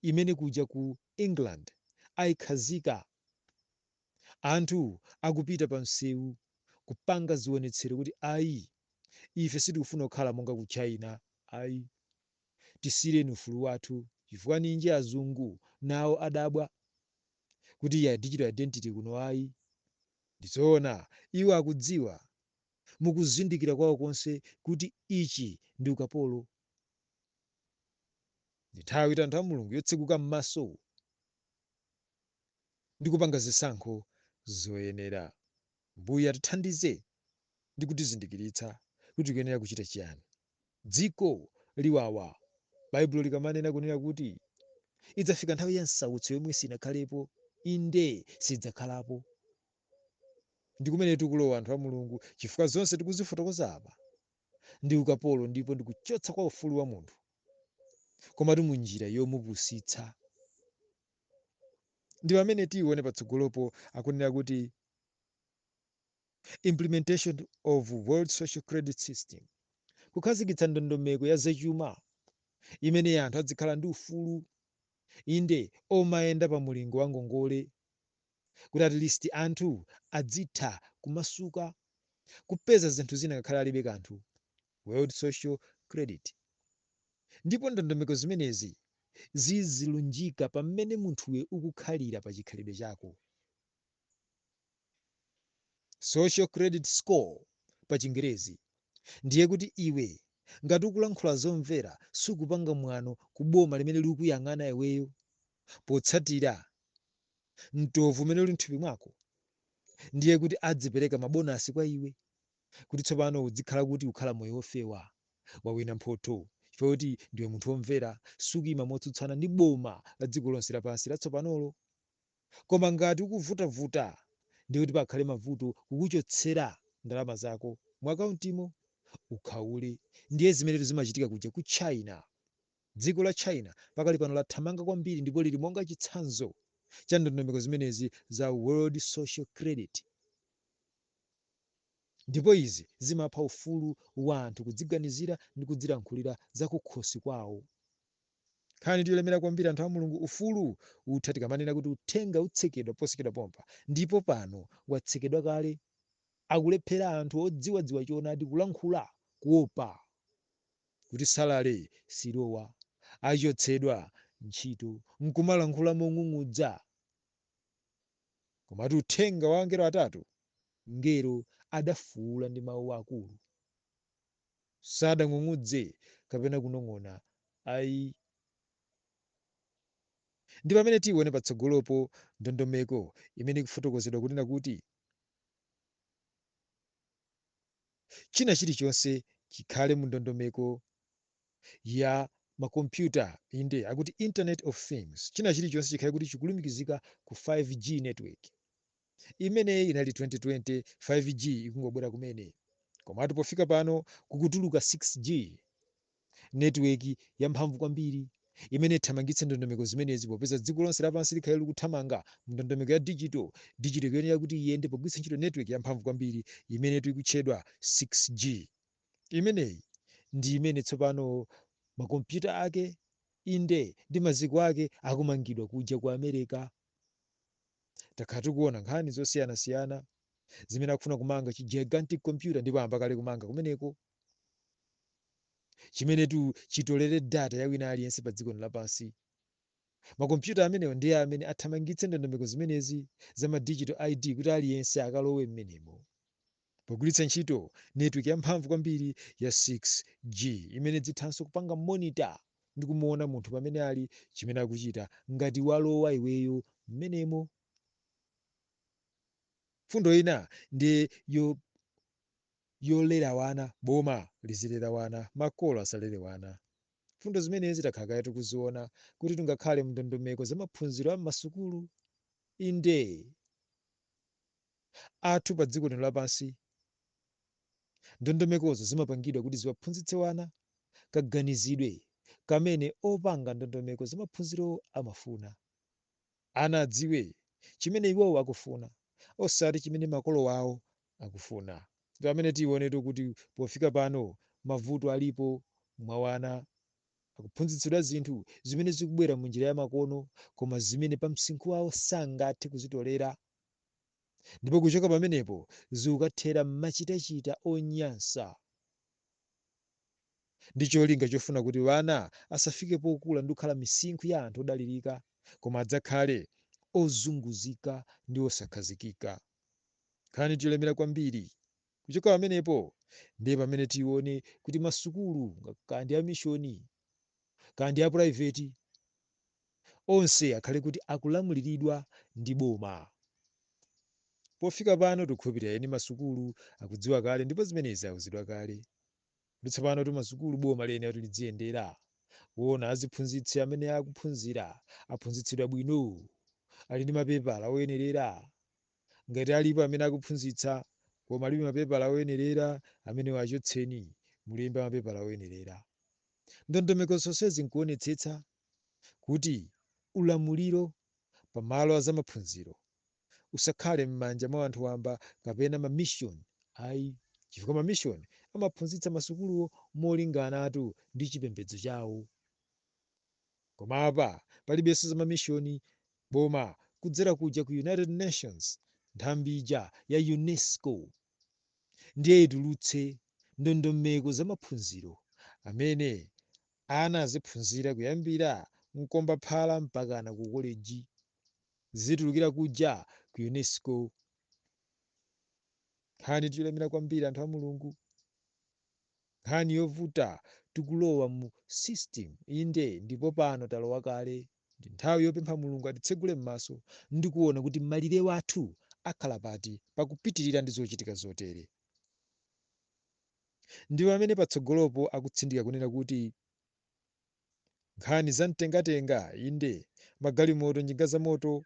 imene kuja ku England ayikhazika, anthu akupita pa msewu kupanga zionetsero kuti ayi, ife sitikufuna kukhala monga ku China, ayi, tisiyireni ufulu wathu. Chifukwa ninji? Azungu nawo adabwa kuti ya digital identity kuno ayi. Ndizoona, iwo akudziwa mukuzindikira kwawo konse kuti ichi ndi ukapolo. Ndi nthawi, anthu a Mulungu, yotsekuka m'maso ndi kupanga zisankho Zoyenera. Mbuye atithandize ndi kutizindikiritsa kuti tikuyenera kuchita chiyani. Dziko liwawa. Baibulo likamanena kunena kuti idzafika nthawi ya nsautso yomwe sinakhalepo, inde sidzakhalapo. Ndi kumene tikulowa, anthu a Mulungu, chifukwa zonse tikuzifotokoza apa ndi ukapolo ndipo ndikuchotsa kwa ufulu wa munthu, komatu mu njira yomupusitsa. Ndi pamene tione patsogolopo akunena kuti implementation of World Social Credit System, kukhazikitsa ndondomeko ya zachuma imene anthu adzikhala ndi ufulu, inde, omayenda pa mulingo wa ngongole, kuti at least anthu adzitha kumasuka kupeza zinthu zina ngakhale alibe kanthu. World Social Credit. Ndipo ndondomeko zimenezi zizilunjika pamene munthuwe ukukhalira pa chikhalidwe chako. Social credit score pa Chingerezi. Ndiye kuti iwe ngati ukulankhula zomvera, sukupanga mwano ku boma limene likuyang'ana iweyo potsatira mtovu umene uli mthupi mwako, ndiye kuti adzipereka mabonasi kwa iwe kuti tsopano uzikhala kuti ukhala moyo wofewa, wawina mphotho chifukwa kuti ndiwe munthu womvera, sukuyima motsutsana ndi boma la dziko lonse lapansi latsopanolo. Koma ngati ukuvutavuta, ndiye kuti pakhale mavuto, kukuchotsera ndalama zako mu akauntimo, ukhaule. Ndiye zimene zimachitika kuja ku China. Dziko la China pakali pano lathamanga kwambiri ndipo lili monga chitsanzo cha ndondomeko zimenezi za World Social Credit. Ndipo izi zimapha ufulu wa anthu kudziganizira ndi kudzilankhulira za kukhosi kwawo. Nkhani tiyolemera kwambiri, anthu a Mulungu. Ufulu utha tikamanena kuti uthenga utsekedwa posachedwa pompa, ndipo pano watsekedwa kale. Akulephera anthu odziwadziwa choonadi kulankhula, kuopa kuti salary silowa, achotsedwa ntchito, nkumalankhula mong'ung'udza. Komatu uthenga wa angelo atatu, ngelo adafuwula ndi mawu akulu, sadang'ung'udze kapena kunong'ona ayi. Ndi pamene tione patsogolopo ndondomeko imene ikufotokozedwa kunena kuti china chilichonse chikhale mu ndondomeko ya makompyuta, inde, akuti Internet of Things. China chilichonse chikhale kuti chikulumikizika ku 5G network. Imeneyi inali 2020, 5G ikungobwera kumene, komatu pofika pano kukutuluka 6G network yamphamvu kwambiri imene ithamangitse ndondomeko zimenezi, popeza dziko lonse lapansi likhale likuthamanga mu ndondomeko ya digital. Digital ikuyenera kuti iyende pogwiritsa ntchito network yamphamvu kwambiri imene ikutchedwa 6G. Imeneyi ndi imene tsopano makompyuta ake, inde, ndi maziko ake akumangidwa kuja ku America. Takhala tikuona nkhani zosiyanasiyana zimene akufuna kumanga chi gigantic computer, ndipo ayamba kale kumanga kumeneko, chimene tu chitolere data ya wina aliyense pa dziko lapansi. Makompyuta amenewo ndiye amene athamangitse ndondomeko zimenezi za ma digital ID, kuti aliyense akalowe mmenemo pogwiritsa ntchito network yamphamvu kwambiri ya 6G, imene dzithanso kupanga monitor ndi kumuona munthu pamene ali, chimene akuchita, ngati walowa iweyo mmenemo. Fundo ina ndi yolera wana. Boma lizilera wana, makolo asalere wana. Fundo zimenezi takhala kale tikuziona kuti tingakhale mndondomeko za maphunziro a m'masukulu, inde, athu pa dziko lino lapansi. Ndondomekozo zimapangidwa kuti ziwaphunzitse wana kaganizidwe kamene opanga ndondomeko za maphunziro amafuna. Ana adziwe chimene iwowo akufuna, osati chimene makolo awo akufuna. Ndi pamene tionetu kuti pofika pano mavuto alipo mwa wana. Akuphunzitsidwa zinthu zimene zikubwera mu njira ya makono, koma zimene pa msinkhu wawo sangathe kuzitolera, ndipo kuchoka pamenepo zikukathera machitachita onyansa, ndi cholinga chofuna kuti wana asafike pokula ndi kukhala misinkhu ya anthu odalirika, koma adzakhale ozunguzika ndi osakhazikika. Nkhani tiyolemera kwambiri. Kuchoka pamenepo ndiye pamene tione kuti masukulu, kandi a mishoni kandi a private, onse akhale kuti akulamuliridwa ndi boma. Pofika pano tikukhulupirira eni masukulu akudziwa kale ndipo zimenezi awuzidwa kale. Kuti tsopano masukulu boma liyenera kuti lidziyendera kuona aziphunzitsi amene akuphunzira aphunzitsidwa bwino, ali ndi mapepala oyenerera. Ngati alipo amene akuphunzitsa koma alibe mapepala oyenerera, amenewo achotseni, mulembe mapepala oyenerera. Ndondomeko zonsezi nkuonetsetsa kuti ulamuliro pamalo a zamaphunziro usakhale m'manja mwa anthu wamba kapena ma mission ayi, chifukwa ma mission amaphunzitsa masukuluwo molinganatu ndi chipembedzo chawo. Koma apa palibenso za ma mission. Boma kudzera kuja ku United Nations, nthambi ija ya UNESCO, ndiye itulutse ndondomeko za maphunziro amene ana aziphunzira kuyambira mkombaphala mpakana ku koleji, zitulukira kuja ku UNESCO. Nkhani tiyolemera kwambiri, anthu a Mulungu, nkhani yovuta. Tikulowa mu system inde, ndipo pano talowa kale. Ndi nthawi yopempha Mulungu atitsegule m'maso ndi kuona kuti malire wathu akhala pati pakupitirira ndi zochitika zotere. Ndi pamene patsogolopo akutsindika kunena kuti nkhani za mtengatenga, inde magalimoto, njinga za moto,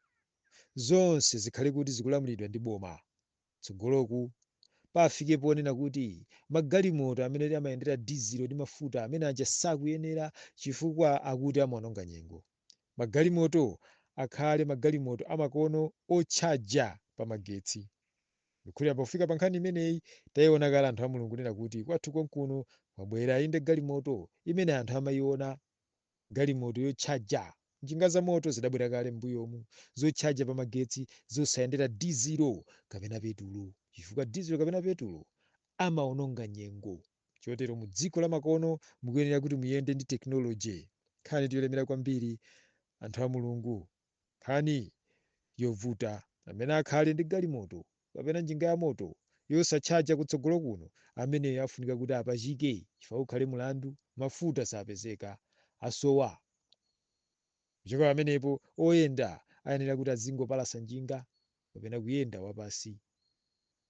zonse zikhale kuti zikulamulidwa ndi boma. Tsogoloku pafike ponena kuti magalimoto amene amayendera dizilo ndi mafuta amene aja sakuyenera, chifukwa akuti amaononga nyengo. Magalimoto akhale magalimoto amakono otchaja pa magetsi. Ndikhulupirira pofika pa nkhani imeneyi tayiona kale, anthu a Mulungu, kunena kuti kwathu konkuno kwabwera inde galimoto imene anthu amayiona, galimoto yotchaja. Njinga za moto zidabwera kale m'mbuyomu, zotchaja pa magetsi, zosayendera dizilo kapena petulo, chifukwa dizilo kapena petulo amaononga nyengo. Chotero mu dziko la makono mukuyenera kuti muyende ndi technology. Nkhani tiyolemera kwambiri, anthu a Mulungu, nkhani yovuta. Amene akhale ndi galimoto kapena njinga ya moto yosatchaja kutsogolo kuno, ameneyo afunika kuti apachike, chifukwa ukhale mulandu. Mafuta sapezeka, asowa. Kuchoka pamenepo oyenda ayenera kuti azingopalasa njinga kapena kuyenda wapasi,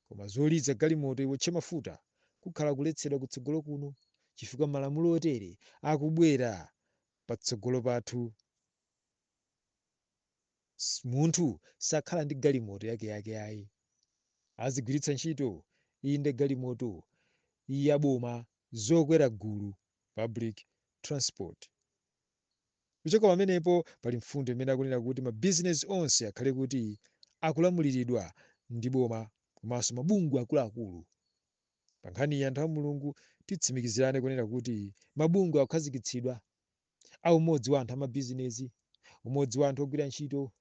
koma zoliza galimoto iwotche mafuta kukhala kuletsedwa kutsogolo kuno, chifukwa malamulo otere akubwera patsogolo pathu. Munthu sakhala ndi galimoto yakeyake ayi, azigwiritsa ntchito inde galimoto yaboma, zokwera gulu, public transport. Kuchoka pamenepo pali mfundo imene akunena kuti mabizinesi onse akhale kuti akulamuliridwa ndi boma, komanso mabungwe akuluakulu. Pa nkhaniyi, anthu a Mulungu, titsimikizirane kunena kuti mabungwe akukhazikitsidwa a umodzi wa anthu amabizinesi, umodzi wa anthu ogwira ntchito,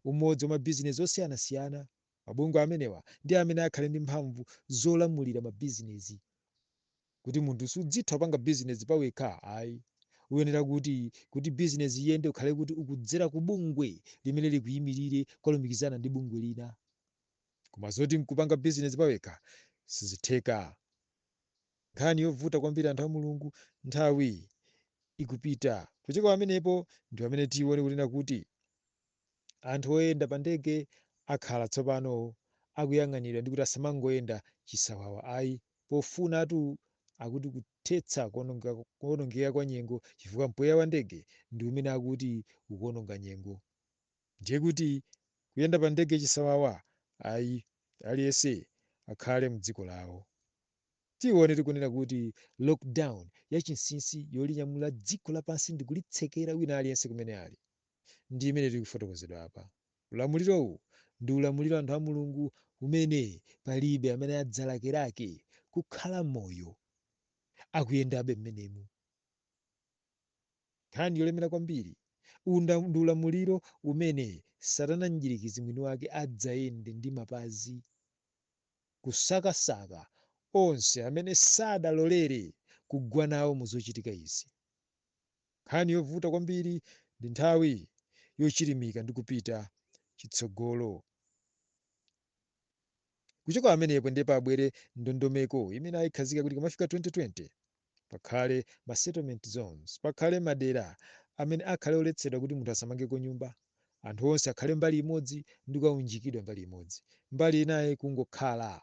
umodzi wa mabizinesi osiyanasiyana. Mabungwe amenewa ndi amene akhale ndi mphamvu zolamulira mabizinesi, kuti munthu sudzitha kupanga bizinesi pawekha ayi. Uyenera kuti bizinesi iyende ukhale kuti ukudzera ku bungwe limene likuyimirire, kwalumikizana ndi bungwe lina. Koma zoti nkupanga bizinesi pawekha sizitheka. Nkhani yovuta kwambiri, anthu a Mulungu, nthawi ikupita. Kuchoka pamenepo ndi pamene tione kunena kuti anthu oyenda pa ndege akhala tsopano akuyang'anidwa ndi kuti asamangoyenda chisawawa ayi, pofunatu akuti kuthetsa kuwonongeka kwa nyengo, chifukwa mpweya wa ndege ndi umene akuti ukuwononga nyengo. Ndiye kuti kuyenda pa ndege chisawawa ayi, aliyense akhale mdziko lawo. Tione tikunena kuti lockdown yachinsinsi yolinyamula dziko lapansi ndi kulitsekera wina aliyense kumene ali, ndi imene tikufotokozedwa apa. Ulamuliro ndi ulamuliro, anthu a Mulungu, umene palibe amene adzalakelake kukhala moyo akuyendabe mmenemu. Nkhani yolemera kwambiri. Unda ndi ulamuliro umene Satana mdierekezi mwini wake adzayende ndi mapazi kusakasaka onse amene sadalolere kugwa nawo mu zochitika izi. Nkhani yovuta kwambiri, ndi nthawi yochilimika ndi kupita chitsogolo. Kuchoka pamenepo ndiye pabwere ndondomeko imene ayikhazika kuti kamafika 2020 pakhale ma settlement zones, pakhale madera amene akhale oletsedwa kuti munthu asamangeko nyumba, Anthu onse akhale mbali imodzi ndi kukaunjikidwa mbali imodzi, mbali inayi kungokhala.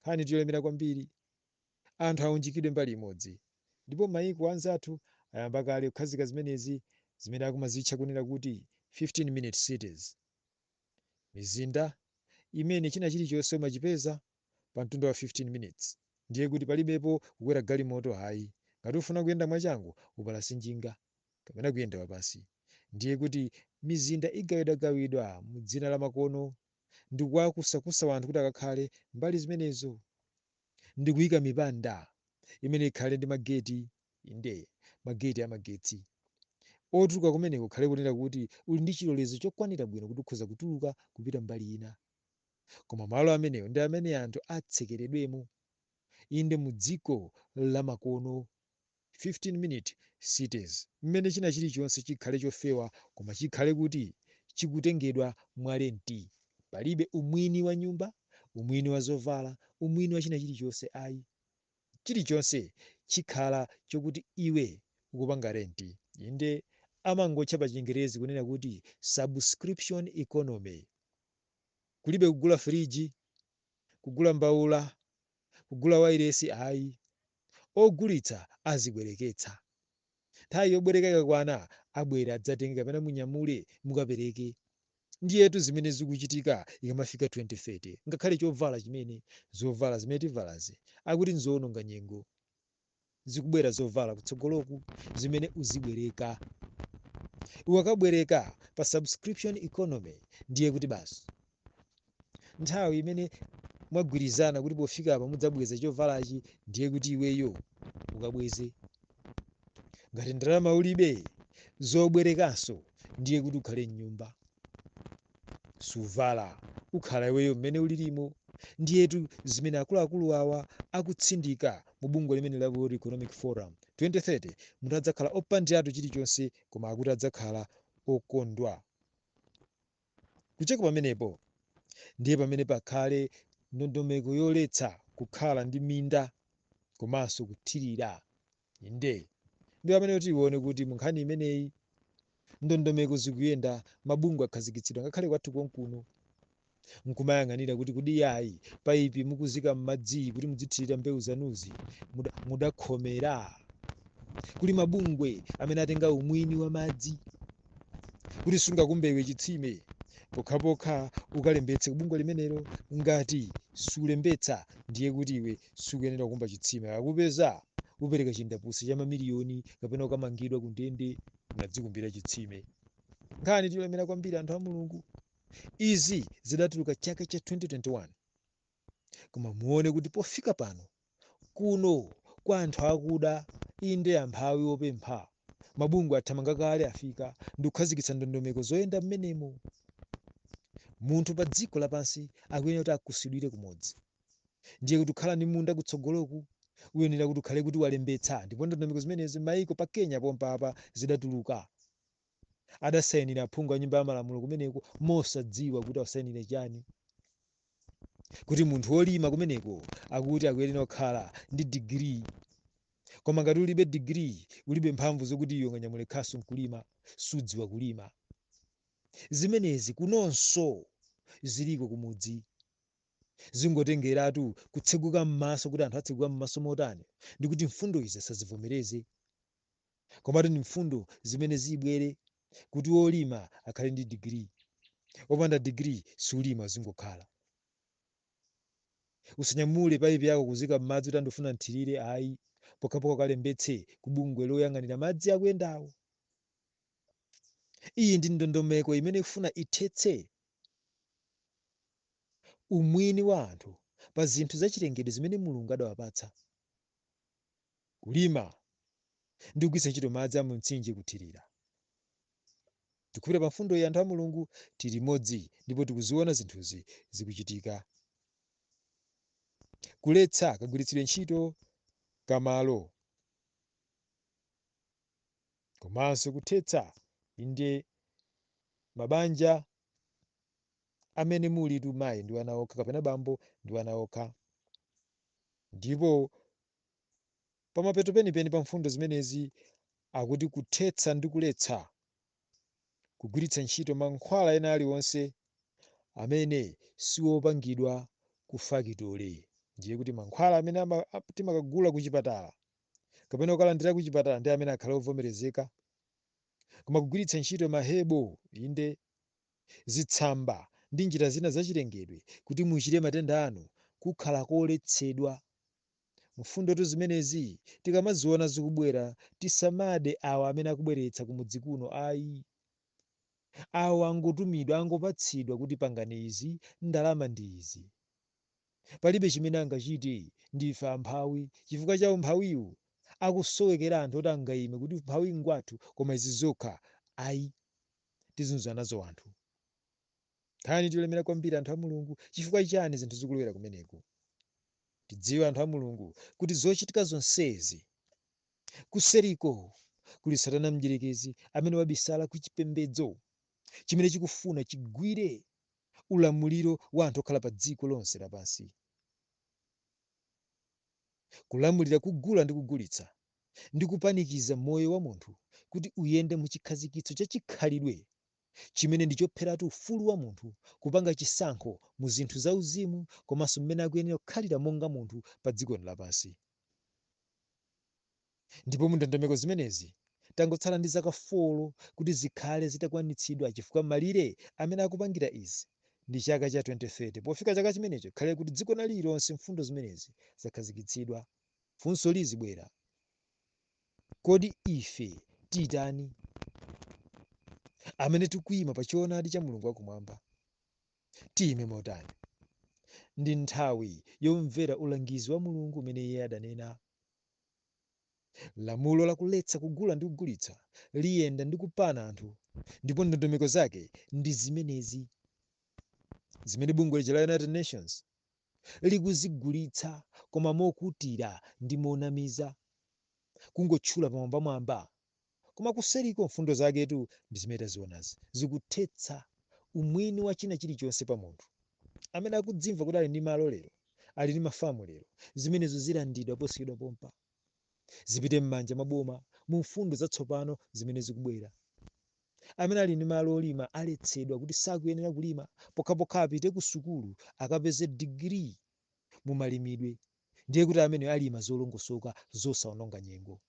Nkhani yolemera kwambiri, anthu aunjikidwe mbali imodzi. Ndipo mayiko anzathu ayamba kale kukhazika zimenezi, zimene akumazitcha kunena kuti 15 minute cities, mizinda imene china chilichonse umachipeza pa mtunda wa 15 minutes. Ndiye kuti palibepo kukwera galimoto, ayi. Ngati ufuna kuyenda mwachangu, upalase njinga kapena kuyenda wapansi. Ndiye kuti mizinda igawidwagawidwa mu dzina la makono ndi kuwakusakusa wanthu kuti akakhale mbali zimenezo, ndi kuyika mipanda imene ikhale ndi mageti, inde, mageti amagetsi. Otuluka kumeneko kukhale kunena kuti uli ndi chilolezo chokwanira bwino kuti ukhoza kutuluka kupita mbali ina. Koma malo amenewo ndi amene anthu atsekeredwemo, inde, mu dziko la makono, 15 minute cities, mmene china chilichonse chikhale chofewa, koma chikhale kuti chikutengedwa mwalenti. Palibe umwini wa nyumba, umwini wa zovala, umwini wa china chilichonse, ayi. Chilichonse chikhala chokuti iwe ukupanga renti, inde, amangotcha pa Chingerezi kunena kuti subscription economy. Kulibe kugula friji, kugula mbawula, kugula wairesi, ayi. Ogulitsa azibwereketsa. Nthawi yobwereka ikakwana, abwera adzatenge kapena munyamule mukapereke. Ndiyetu zimene zikuchitika ikamafika 2030. Ngakhale chovala chimene, zovala zimene tivalazi, akuti nzowononga nyengo. Zikubwera zovala kutsogoloku zimene uzibwereka. Ukakabwereka pa subscription economy, ndiye kuti basi, nthawi imene mwagwirizana kuti pofika apa mudzabweza chovalachi, ndiye kuti iweyo ukabweze. Ngati ndalama ulibe zobwerekanso, ndiye kuti ukhale mnyumba, suvala, ukhala iweyo mmene ulilimo. Ndiyetu zimene akuluakulu awa akutsindika mu bungwe limene la World Economic Forum. 2030 munthu adzakhala opandiratu chilichonse, koma akuti adzakhala okondwa. Kuchoka pamenepo, ndiye pamene pakhale ndondomeko yoletsa kukhala ndi minda komanso kuthirira. Inde, ndi pamene tione kuti mu nkhani imeneyi ndondomeko zikuyenda, mabungwe akhazikitsidwa ngakhale kwathu konkuno, nkumayang'anira kuti kodi yayi, paipi mukuzika m'madzi kuti mudzithirira mbewu zanuzi, mudakhomera? Kuli mabungwe amene atenga umwini wa madzi, kuti sungakumbewe chitsime pokhapokha ukalembetse kubungwe limenelo. Ngati sulembetsa, ndiye kuti iwe sukuyenera kukumba chitsime. Akupeza, upereka chindapusa cha mamiliyoni kapena ukamangidwa ku ndende, unadzikumbira chitsime. Nkhani tiyolemera kwambiri, anthu a Mulungu. Izi zidatuluka chaka cha 2021, koma muone kuti pofika pano, kuno kwa anthu akuda, inde, amphawi opempha, mabungwe athamanga kale, afika ndi kukhazikitsa ndondomeko zoyenda mmenemo. Munthu pa dziko lapansi akuyenera kuti akusidwire kumodzi. Ndiye kuti kukhala ndi munda kutsogoloku, uyenera kuti ukhale kuti walembetsa. Ndipo ndondomeko zimenezi maiko pa Kenya pompapa zidatuluka, adasayinira aphungu a nyumba ya malamulo kumeneko, mosadziwa kuti awasayinire chani, kuti munthu wolima kumeneko akuti akuyenera kukhala ndi digiri. Koma ngati ulibe digiri, ulibe mphamvu zokuti iwe unganyamule khasu nkulima, sudziwa kulima. Zimenezi kunonso ziliko kumudzi, zingotengeratu kutseguka m'maso, kuti anthu atseguka m'maso motani ndikuti mfundo izi asazivomereze. Komatu ndi mfundo zimene zibwere kuti wolima akhale ndi digiri. Opanda digiri sulima, zingokhala. Usanyamule paipi yako kuzika m'madzi kuti andifuna nthirire, ayi, pokhapokha ukalembetse ku bungwe loyang'anira madzi akuyendawo. Iyi ndi ndondomeko imene ikufuna ithetse umwini wa anthu pa zinthu zachilengedwe zimene Mulungu adawapatsa, kulima ndi kugwiritsa ntchito madzi a mu mtsinje kuthirira. Tikupita pa mfundo iyi, anthu a Mulungu, tili limodzi ndipo tikuziona zinthuzi zikuchitika. Kuletsa kagwiritsidwe ntchito kamalo komanso kuthetsa, inde, mabanja amene mulitu mayi ndi wana okha kapena bambo ndi wana okha. Ndipo pamapeto penipeni pa mfundo zimenezi akuti kuthetsa ndi kuletsa Kugwiritsa ntchito mankhwala ena aliwonse amene siwopangidwa ku fakitole, ndiye kuti mankhwala amene timakagula kuchipatala kapena kukalandira kuchipatala ndi amene akhale ovomerezeka. Koma kugwiritsa ntchito mahebo, inde zitsamba ndi njira zina zachilengedwe kuti muchire matenda anu kukhala koletsedwa. Mfundotu zimenezi tikamaziona zikubwera, tisamade awa amene akubweretsa kumudzi kuno ayi. Awa angotumidwa, angopatsidwa kuti pangani izi, ndalama ndi izi. Palibe chimene angachite, ndife amphawi. Chifukwa cha umphawiwu akusowekera anthu oti angayime kuti umphawi ngwathu, koma izi zokha ayi, tizunza nazo anthu. Nkhani tilemera kwambiri anthu a Mulungu. Chifukwa chani zinthu zikulowera kumeneku? Tidziwe anthu a Mulungu kuti zochitika zonsezi kuseriko kuli Satana mdierekezi amene wabisala ku chipembedzo chimene chikufuna chigwire ulamuliro wa anthu okhala pa dziko lonse lapansi, kulamulira kugula ndi kugulitsa ndi kupanikiza moyo wa munthu kuti uyende muchikhazikitso cha chikhalidwe chimene ndi chopheratu ufulu wa munthu kupanga chisankho mu zinthu zauzimu komanso mmene akuyenera kukhalira monga munthu pa dziko lapansi. Ndipo mu ndondomeko zimenezi tangotsala ndi zaka 4 kuti zikhale zitakwanitsidwa, chifukwa malire amene akupangira izi ndi chaka cha 2030. Pofika chaka chimenecho khale kuti dziko lililonse mfundo zimenezi zakhazikitsidwa. Funso lizibwera, kodi ife titani amene tikuyima pa choonadi cha Mulungu wakumwamba? Tiyime motani? Ndi nthawi yomvera ulangizi wa Mulungu umene iye adanena. Lamulo lakuletsa kugula ndi kugulitsa liyenda ndi kupana anthu, ndipo ndondomeko zake ndi zimenezi zimene bungwe la United Nations likuzigulitsa, koma mokutira ndi monamiza, kungotchula pamwambamwamba, koma kuseriko mfundo zaketu ndi zimene tazionazi, zikuthetsa umwini wa china chilichonse pa munthu amene akudzimva kuti ali ndi malo lero, ali ndi mafamu lero. Zimenezo zilandidwa posachedwa pompa, zipite m'manja mwa boma mu mfundo zatsopano zimene zikubwera. Amene ali ndi malo olima aletsedwa kuti sakuyenera kulima pokhapokha apite ku sukulu akapeze digiri mu malimidwe, ndiye kuti amene alima zolongosoka zosaononga nyengo.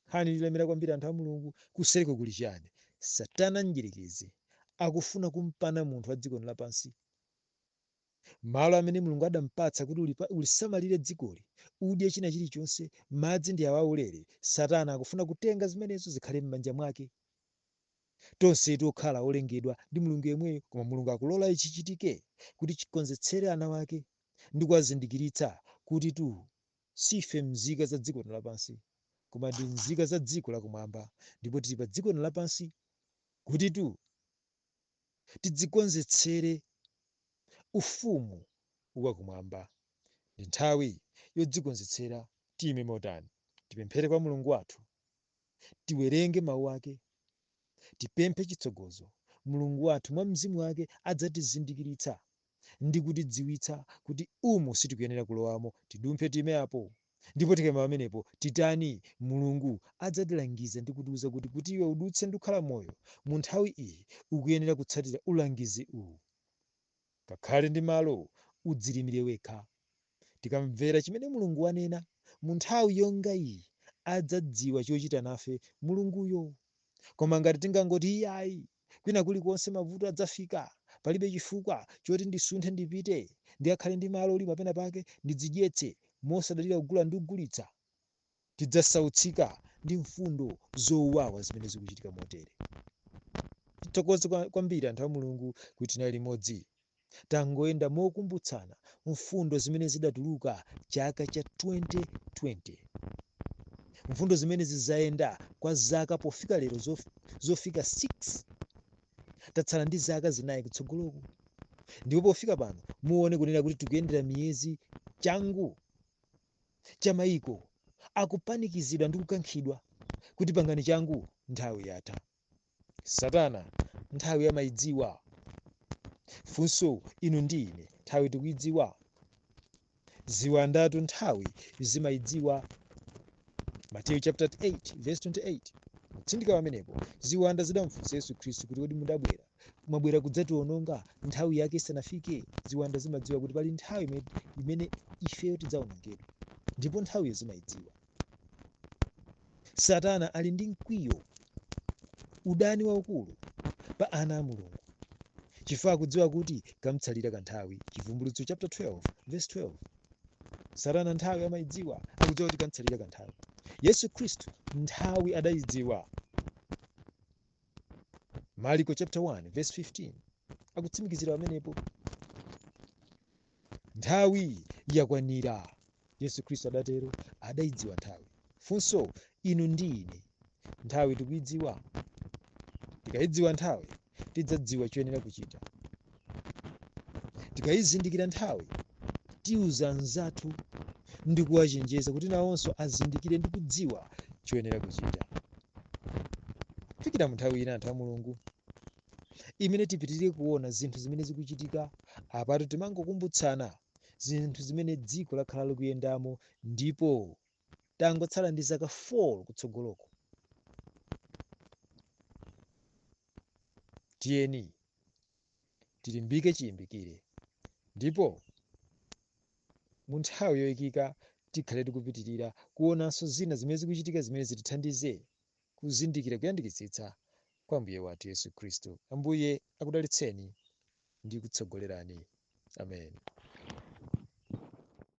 Nkhani lilemera kwambiri anthu a Mulungu. Kusereko kuli chani? Satana mdierekezi akufuna kumpana munthu wa dziko lapansi malo amene Mulungu adampatsa kuti ulisamalire dzikoli, udye china chilichonse, madzi ndi awaulere. Satana akufuna kutenga zimenezo zikhale m'manja mwake. Tonse tokhala olengedwa ndi Mulungu yemweyo, koma Mulungu akulola ichi chichitike kuti chikonzetsere ana wake ndi kuwazindikiritsa kuti tu sife mzika za dziko lapansi, koma ndi nzika za dziko lakumwamba, ndipo tili pa dziko lapansi kuti tu tidzikonzetsere ufumu wakumwamba. Ndi nthawi yodzikonzetsera. Tiyime motani? Tipemphere kwa Mulungu wathu, tiwerenge mawu ake, tipemphe chitsogozo. Mulungu wathu mwa mzimu wake adzatizindikiritsa ndi kutidziwitsa kuti umu sitikuyenera kulowamo, tidumphe, time apo. Ndipo tikayima pamenepo titani? Mulungu adzatilangiza ndi kutiwuza kuti iwe udutse ndi kukhala moyo mu nthawi iyi ukuyenera kutsatira ulangizi uwu. Kakhale ndi malo udzilimire wekha. Tikamvera chimene Mulungu wanena mu nthawi yonga iyi, adzadziwa chochita nafe Mulunguyo. Koma ngati tingangoti iyayi, kwina kulikonse mavuto adzafika, palibe chifukwa choti ndisunthe ndipite ndikakhale ndi malo olima pena pake ndidzidyetse mosadalira kugula ndi kugulitsa, tidzasautsika ndi mfundo zowawa zimene zikuchitika motere. Tithokoze kwambiri anthu a Mulungu kuti tinali limodzi. Tangoyenda mokumbutsana mfundo zimene zidatuluka chaka cha 2020, mfundo zimene zizayenda kwa zaka pofika lero zofika 6. Tatsala ndi zaka 4 kutsogoloku, ndipo pofika pano muone kunena kuti tikuyendera miyezi changu cha mayiko akupanikizidwa ndi kukankhidwa kuti pangani changu, nthawi yatha. Satana nthawi amayidziwa. Funso, inu ndi ine nthawi tikuyidziwa? Ziwandatu nthawi zimayidziwa. Matthew chapter 8 verse 28. Mutsindika pamenepo, ziwanda zidamfunsa Yesu Khristu kuti kodi mudabwera, mwabwera kudzationonga nthawi yake isanafike? Ziwanda zimadziwa kuti pali nthawi imene ifeyo tidzaonongedwa, ndipo nthawiyo zimayidziwa. Satana ali ndi mkwiyo, udani waukulu pa ana a Mulungu, chifukwa akudziwa kuti kamtsalira kanthawi. Chivumbulutso chapter 12 verse 12. Satana nthawi amayidziwa, akudziwa kuti kamtsalira kanthawi. Yesu Khristu nthawi adayidziwa. Marko chapter 1 verse 15 akutsimikizira pamenepo, nthawi yakwanira. Yesu Khristu adatero, adayidziwa nthawi. Funso, inu ndi ine, nthawi tikuyidziwa? Tikayidziwa nthawi, tidzadziwa choyenera kuchita. Tikayizindikira nthawi, tiuza anzathu ndi kuwachenjeza kuti nawonso azindikire ndi kudziwa choyenera kuchita. Kufikira mu nthawi ina, anthu a Mulungu, imene tipitirire kuona zinthu zimene zikuchitika apatu, timangokumbutsana zinthu zimene dziko lakhala likuyendamo, ndipo tangotsala ndi zaka 4 kutsogoloko. Tiyeni tilimbike chiyimikire, ndipo mu nthawi yoyikika tikhale tikupitirira kuonanso zina zimene zikuchitika zimene zitithandize kuzindikira kuyandikitsitsa kwa Ambuye wathu Yesu Khristu. Ambuye akudalitseni ndi kutsogolerani. Amen.